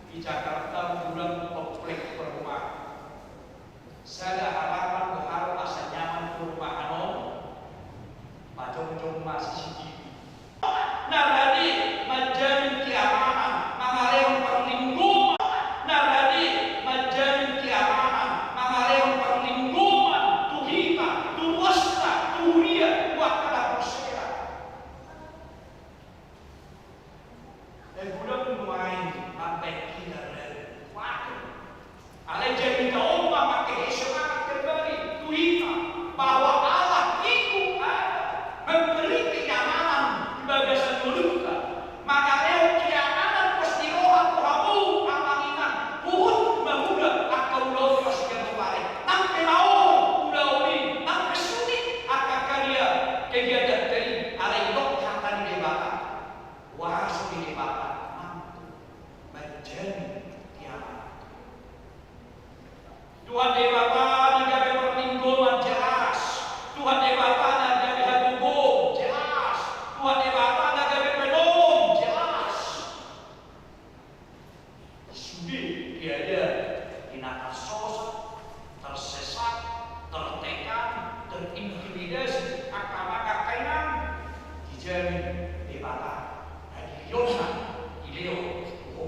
di Jakarta, godang komplek perumahan. Sada halaman do hal asa nyaman perumahan on, pajongjong ma C C T V. Na rade manjamin keamanan, mangalehon parlindungan. Na rade manjamin keamanan, mangalehon parlindungan tu hita, tu ruasna, tu huria, tu angka na porsea. Godang nuaeng mambahen hita rade. Waduh. Alai jadi hita on ma mangkehe semangat kembali tu hita bahwa Allah itu ada memberi kenyamanan di bagasan ngolunta. Mangalehon kenyamanan pos ni roha tu hamu amang inang, huhut mangula angka ulaon parsiganup ari. Nang pe maol ulaon i, nang pe sude angka karya kegiatan i, alai didok hata ni Debata. Kuasa ni Debata mampu manjamin keamanan. Tuhan Debata na gabe parlindungan jelas. Tuhan Debata na gabe hagogoon jelas. Tuhan Debata na gabe penolong jelas. Sude diajari di na tarsosot, tersesat, tertekan, terintimidasi angka amang, angka inang, dijamin Debata. Na dilehonna, dilehon tu ho,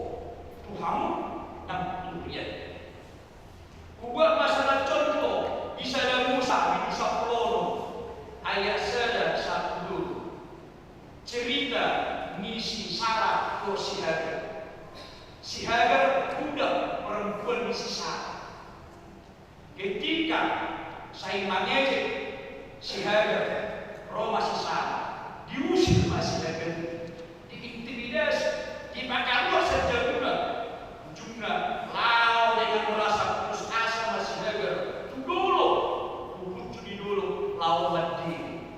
tu hamu nang tu huria. Hubuat ma sada contoh di Sada Musa bindu sampulu onom ayat sada sahat tu tolu. Cerita ni si Sara dohot si Hagar. Si Hagar budak perempuan ni si Sara. Ketika sai mangejek si Hagar, ro ma si Sara, diusir ma si Hagar, diintimidasi, dipakaruat sian jabuna. Ujungna laho dengan rasa putus asa ma si Hagar tu dolok, tu puncu ni dolok laho mandele.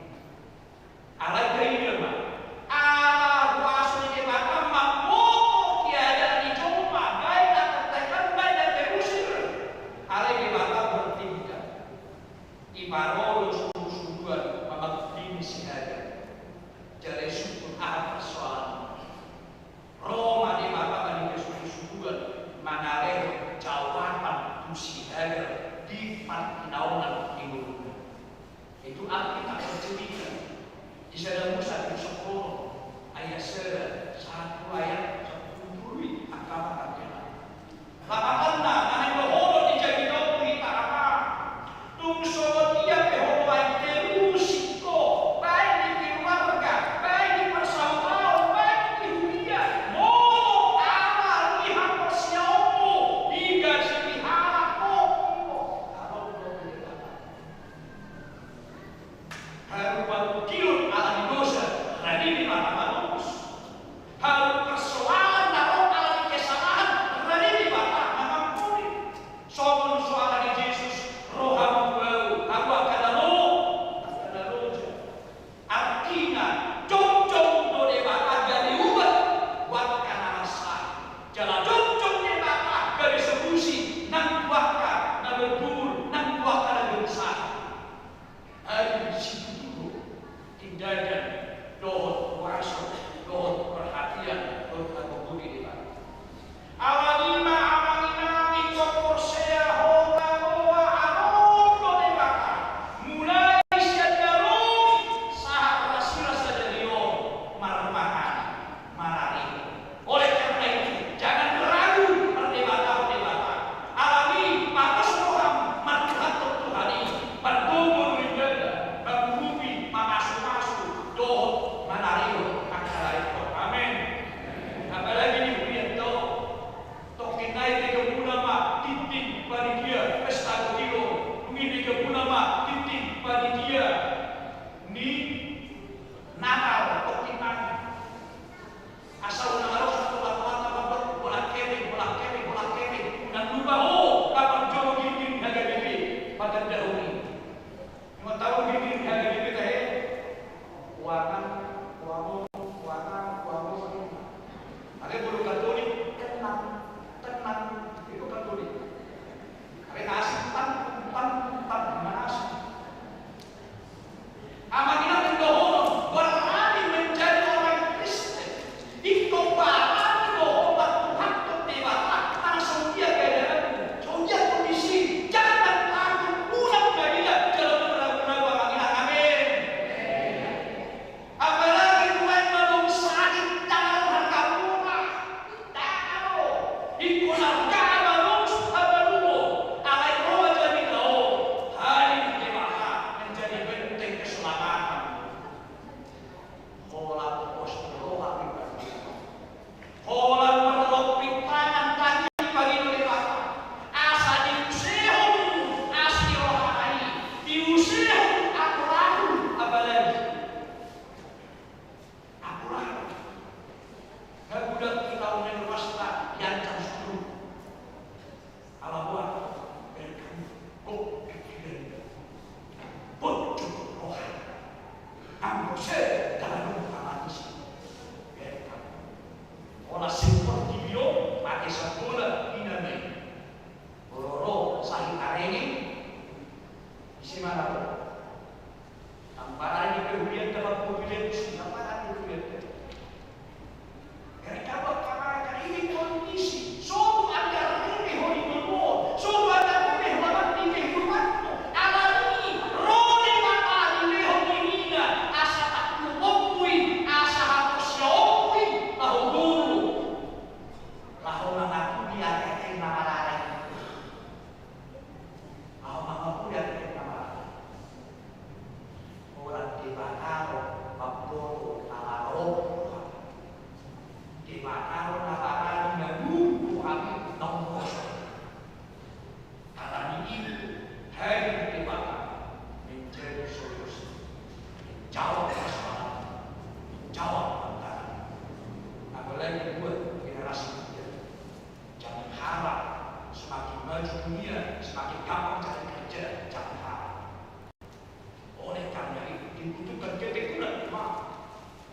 Alai taida ma, ala huaso ni Debata mamboto keadaan ni jolma, baik na tertekan, baik na terusir. Alai Debata bertindak. Diparorot surusuruan mamangkilimi si Hagar. Jala disungkun aha persoalan. Ro ma Debata mangido surusuruan mangalehon jawaban tu si Hagar di parhinaonan ni ngoluna. Itu arti na tercerita di Sada Musa bindu sampulu onom ayat sada sahat tu ayat sampulu tolu i, angka na terkena. Lapatanna, naeng dohonon di jabinaon tu hita, aha? Tung songon dia pe ho nuaeng terusik ho, baik di keluarga, baik di persaudaraon, baik di huria, molo ala ni haporseaonmu, digaji ni halak ho. Adong do Debata.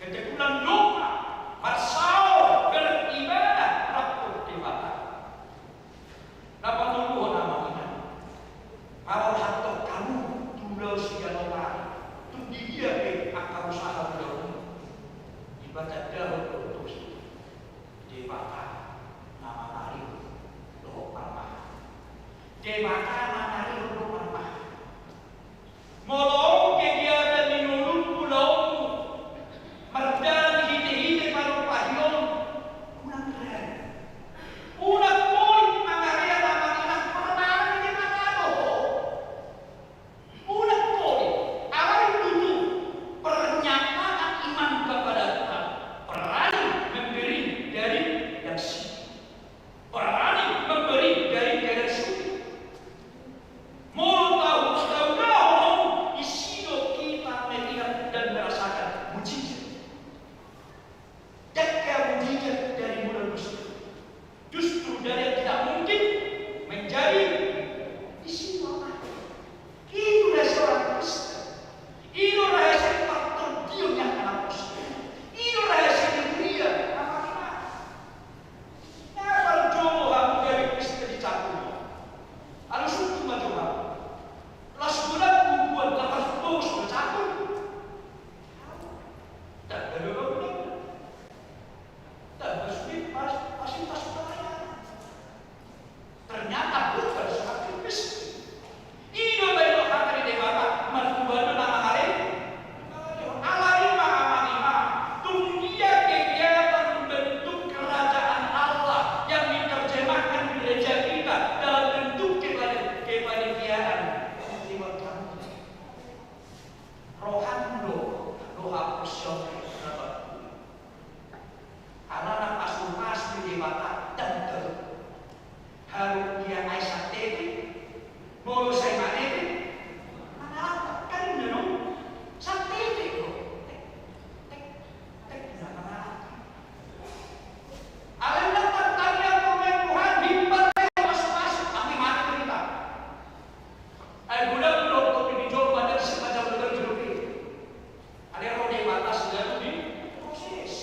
Ketegulan doa, marsaor, beribadah, rap dohot Debata. Na patoluhon, amang inang, paborhathon hamu tu ulaon siganup ari, tung di dia pe angka usaha ulaonmu, dipatandaon do tu hita Debata na mangarehon dohot marmahan. Debata na mangarehon dohot marmahan. Molo on kegiatan ni ngolum, ulaonmu, mardalan di hite-hite parupahion, unang ragu. Unang polit mangarehon, amang inang, parmahan ni Debata do ho. Unang polit, alai tutu pernyataan iman kepada Tuhan, berani memberi dari yang sipit, berani memberi dari keadaan sulit. Molo tahu, tahu dah, isi do kita melihat dan merasakan mujizat. Dangka mujizat dari mula dosa. Justru dari yang tidak mungkin menjadi isi do. Itu rahasia orang Kristen. I do rahasia partondion ni angka na porsea. I do rahasia ni huria, amang inang. Na parjolo hamu gabe Kristen di cakun. Alus untung ma jo hamu. Las godang bubuan, lapas pogos ma cakun. Tanda do bangunan. Tanda sulit pas, fasilitas pelayanan. Ternyata bukan semakin miskin. I do baen hata ni Debata, martua do na mangarehon. Alani ma, amang inang, tung dia kegiatan membentuk kerajaan Allah yang diterjemahkan di gereja kita dalam bentuk kepani-, kepanitiaan. Lewat kamu. Roham do, roha posion na baru. Alana pasu-pasu ni Debata, tentu. Haru dia ai santete, molo sai manete, mangalangka, kan inna no, santete do. Tek, tek, tek, na mangalangka. Alana tantangan pemain Tuhan, himpat pasu-pasu, tapi mati berita. Ai godang do, tapi di jolo pada si macam betul jolo. Alai ro Debata selalu di proses.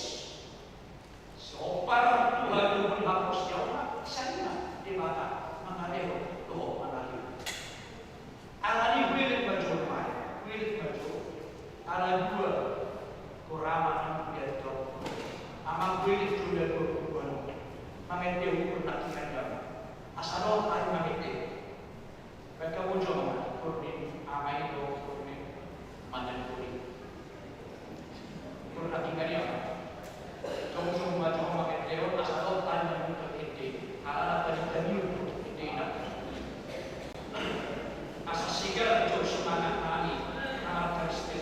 Sompar Tuhan do muli hapus jauh ma, sai ma Debata mangarehon dohot mangarehon. Alani huelek ma jo, amang, huelek ma jo. Ala dua, korama nang dia tau. Amang, huelek jo dia dua korama. Mangendehon ukur na tinggal jam. Asa dohot ahu mangendehon. Baen hamu jo, amang, ukur ni amang i do ukur ni manang kuri. Ukur na tinggal i, amang. Jongjong ma jo mangendehon, asa dohot ahu manang kuri. Alana tadi tadi ukur ni na. Asa segar jo semangat nami, amang Kristen.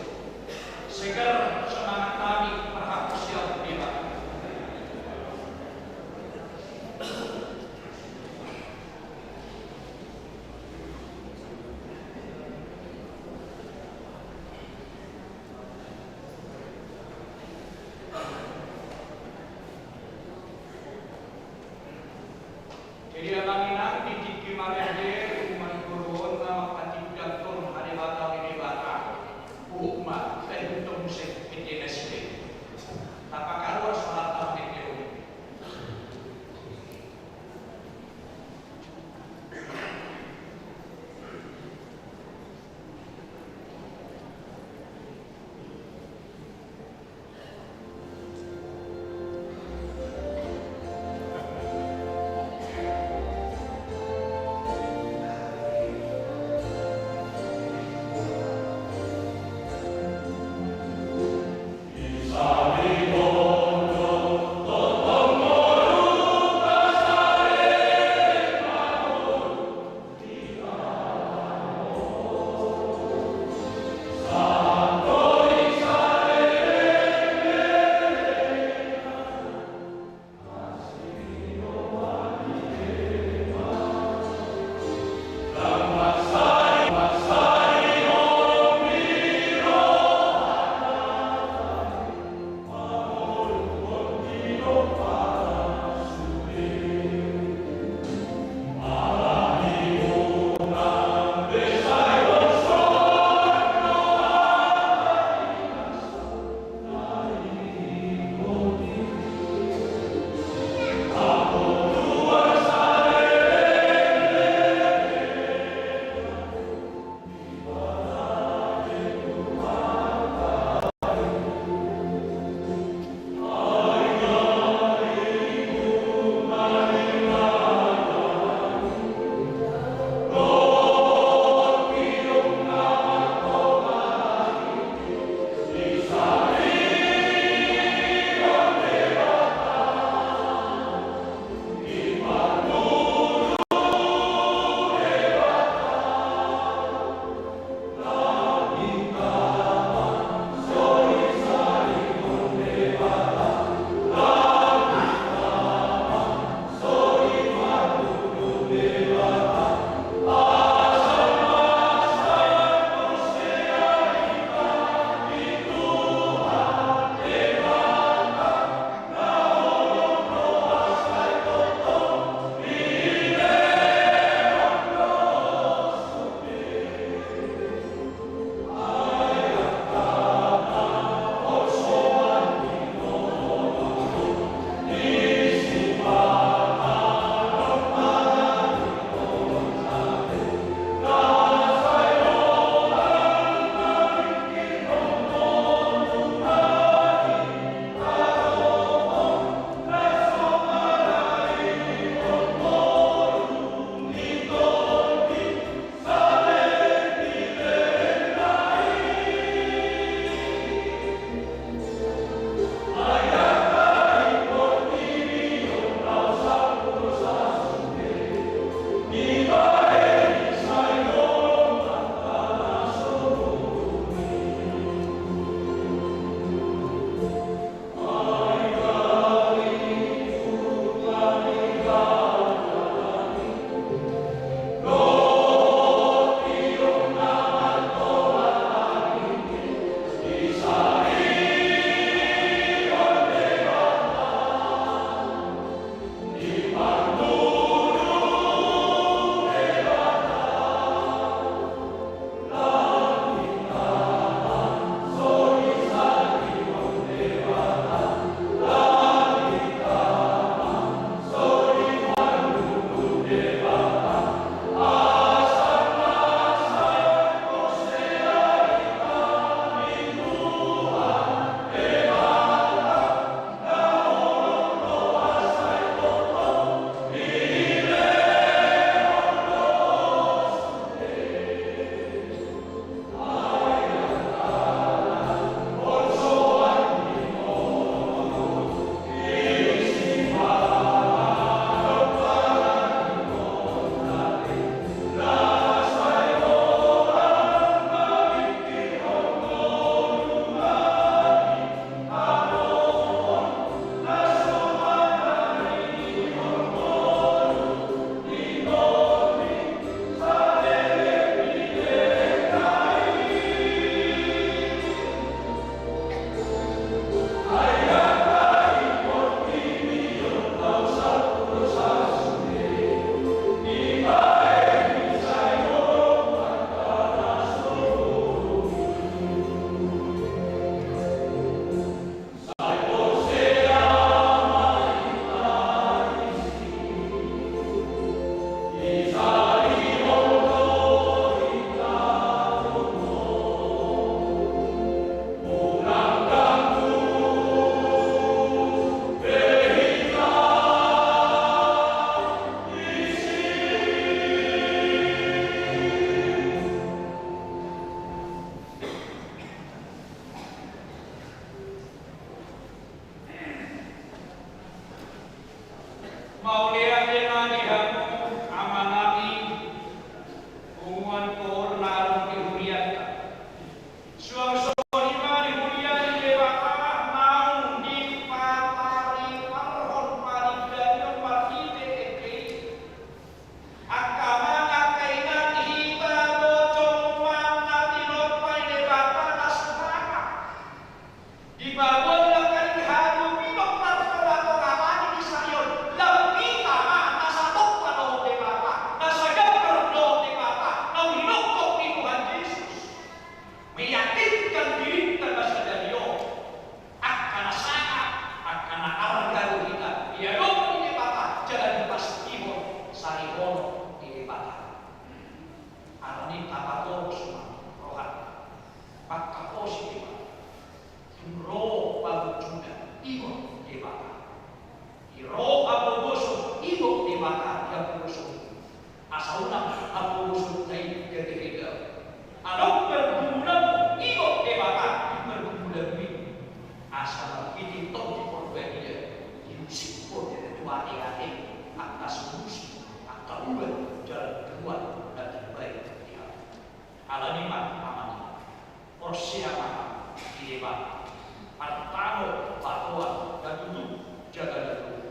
Porsea ma hami di Debata, partano, pahoa, na tutu jala na tutu.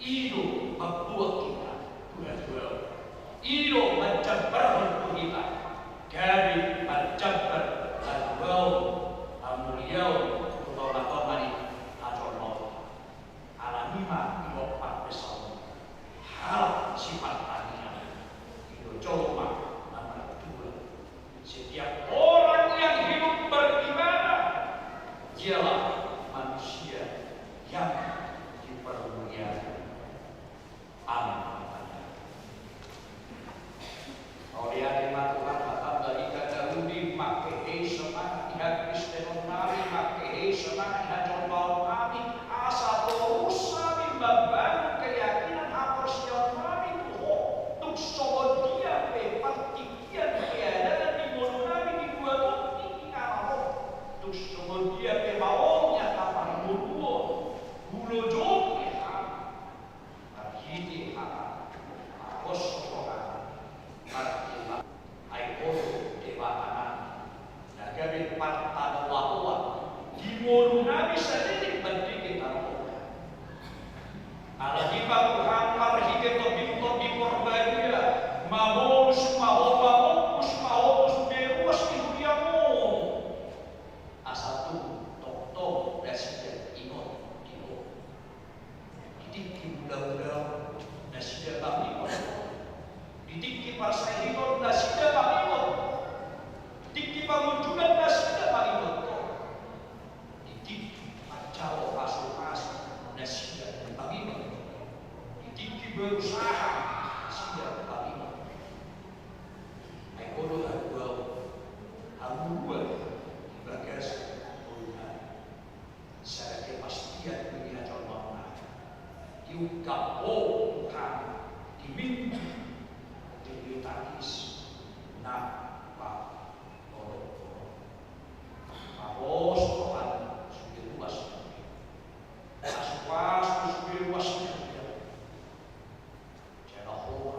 I do mambuat hita tu hatuaon. I do manjambarhon tu hita gabe marjambar hatuaon, hamuliaon tu tongatonga ni hajolmaon. Alani i ma didok parpsalmen, halak sipartangiangan i do jolma na martua. Setiap orang yang hidup beribadah, dialah manusia yang dipermuliakan. Amin. Mauliate ma Tuhan, hata barita na uli, mangkehei semangat di hakristenon nami, mangkehei semangat di hajolmaon nami, asa torus hami mambangun keyakinan, haporseaon nami tu Ho, tung songon dia pe partingkian pe adalan di ngolu nami di dua tondi inganan Ho, tung songon dia pe mauliate, parngoluon, hulojongi hami. Marhite hata, margoso hata, marhite hata, ai Ho do Debata nami, na gabe partanopahoa di ngolu nami sandiri mandele tanomu. Alani i ma Tuhan, marhite Tondi-Tondi Parbadia, mamolus ma Ho, mamompus ma Ho tu sude ruas ni huriaM on. Asa tung tongtong nasida ingot di Ho. Di tingki mula-mula nasida mangingot Ho. Di tingki parsahiton nasida mangingot Ho. Di tingki pangunjunan nasida mangingot Ho. Di tingki manjalo pasu-pasu nasida mangingot Ho. Di tingki berusaha nasida mangingot Ho. Ai Ho do hatuaon, hamuliaon di bagasan ngolunami. Sada kepastian do di hajolmaonnami. Diungkap Ho Tuhan di Minggu, di Eutaris na patolop. Pasu-pasu Tuhan sude ruas, pasu-pasu sude ruas. Jala Ho ma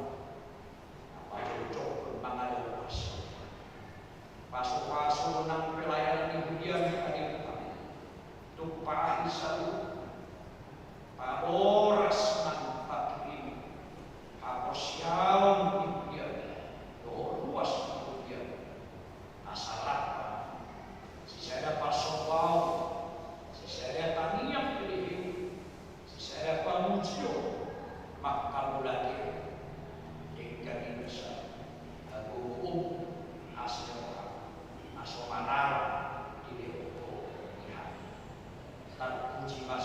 na pajojokhon mangadopi. Pasu-pasu nang pelayanan di huriaM, hadirionMi. Tumpahi saluhutna. Paboras nang patuduhon haporseaon di huriaM dohot ruas ni huriaM. Asa rap ma sisada parsombaon, sisada tangiang pelehe, sisada pamujion, manghamauliatehon. Denggan i do sa hagogoonMu, asa rohaM na so manara di lehon Ho di hami. Tarpuji ma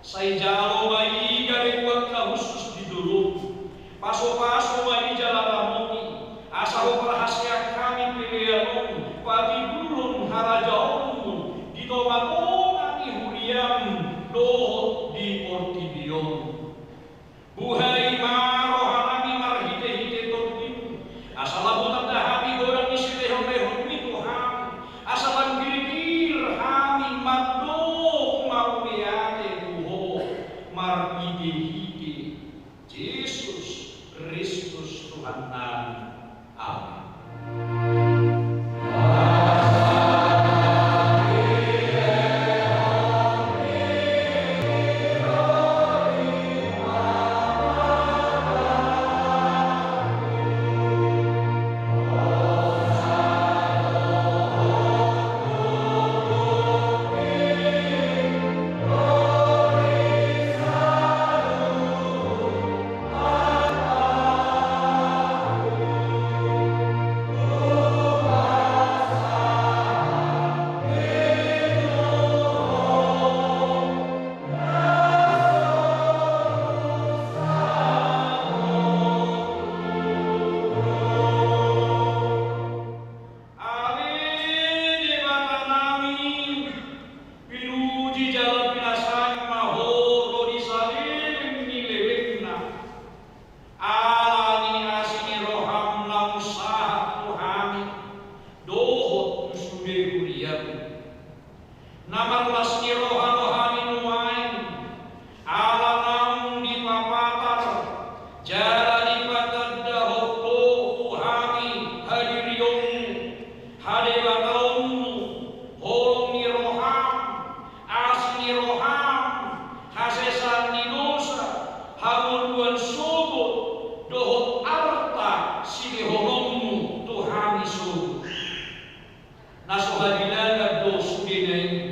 Sai jalo ma i gabe buat na hushus di dolok. Pasupasu ma i jala ramoti, asa huparhaseang hami pelean on, patindulhon harajaonmu di tongatonga ni huriam dohot di portibi on. Buhai ma rohanami marhitehite Tondim, asa lam hutanda hami godang ni silehonlehonmi tu hami, asa lam girgir hami mandok mauliate tu Ho marhitehite Jesus Kristus Tuhannami. Amen. Ale Debatanami, pinuji jala pinasahat ma Ho ro di saleleng ni lelengna. Ala ni asi ni roham naung sahat tu hami dohot tu sude huriam. Na marlas ni roha do hami nuaeng, ala naung dipapatar jala dipatanda Ho tu hami hadirionmu, hadebataonmu, holong ni roham, asi ni roham, hasesaan ni dosa, hangoluan sogot, dohot arta silehononmu tu hami sogot. Na so hadilangan do sudena i.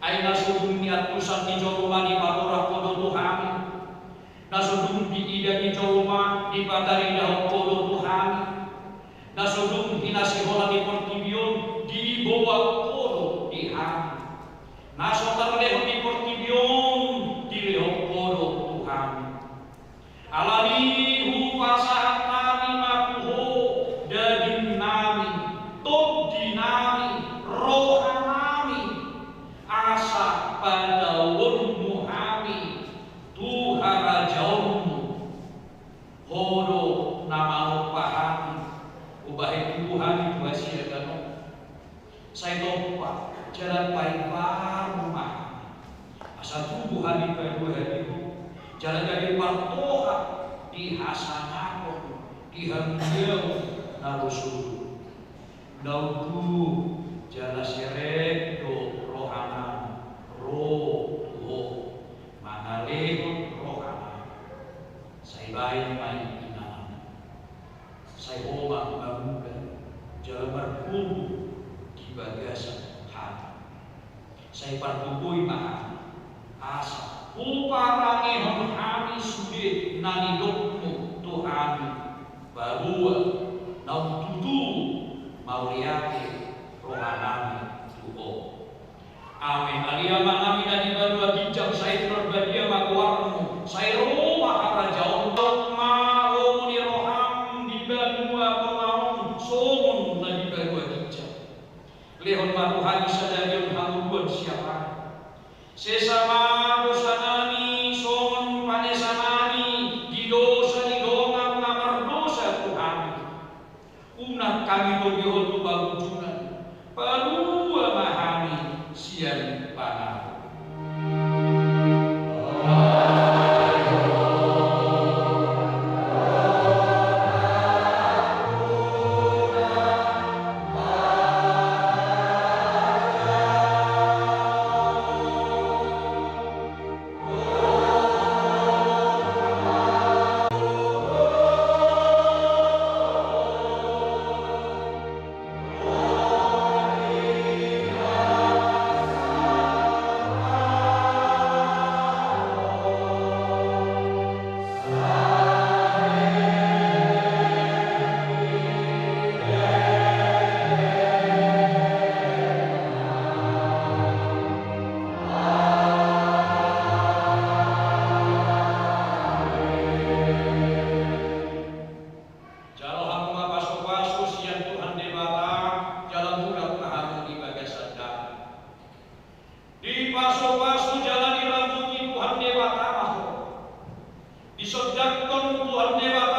Ai na so dung niantusan ni jolma dipatorang Ho do tu hami. Na so dung diida ni jolma dipataridahon Ho do tu hami. Na so dung hinasehononmu di portibi on diboan Ho do di hami. Na so tarlehon di portibi on dilehon Ho do tu hami. Alani i hupasahat hami ma tu Ho dagingnami, tondinami, rohanami, asa pataonmu hami tu harajaonmu. Ho do na manompa hami, umbahen tubu hami tu hasiangan on. Sai tompa jala paimbaru ma hami, asa tubu hami paduahon di Ho, jala gabe partohap di hasangapon di hamuliaon na ro sogot. Na unduk jala serep do rohanami ro tu Ho, mangalehon rohanami. Sai baen ma i inanami. Sai Ho ma mangula jala margogo di bagasan hami. Sai pargogoi ma hami, asa huparangehon hami sude na nidokmu tu hami, paboa naung tutu mauliate rohanami tu Ho. Amen. Ale Amanami na di banua ginjang, sai parbadia ma goarmu, sai ro ma harajaonmu, ma lomo ni roham di banua tonga on songon na di banua ginjang. Lehon ma tu hami sadari on hangoluan siapari. Sesa ma dosanami songon panesanami di dosa ni dongan na mardosa tu hami. Unang hami togihon tu pangunjunan, palua ma hami sian pangago. Jala diramoti Tuhan Debata ma ho. Disondangkon Tuhan Debata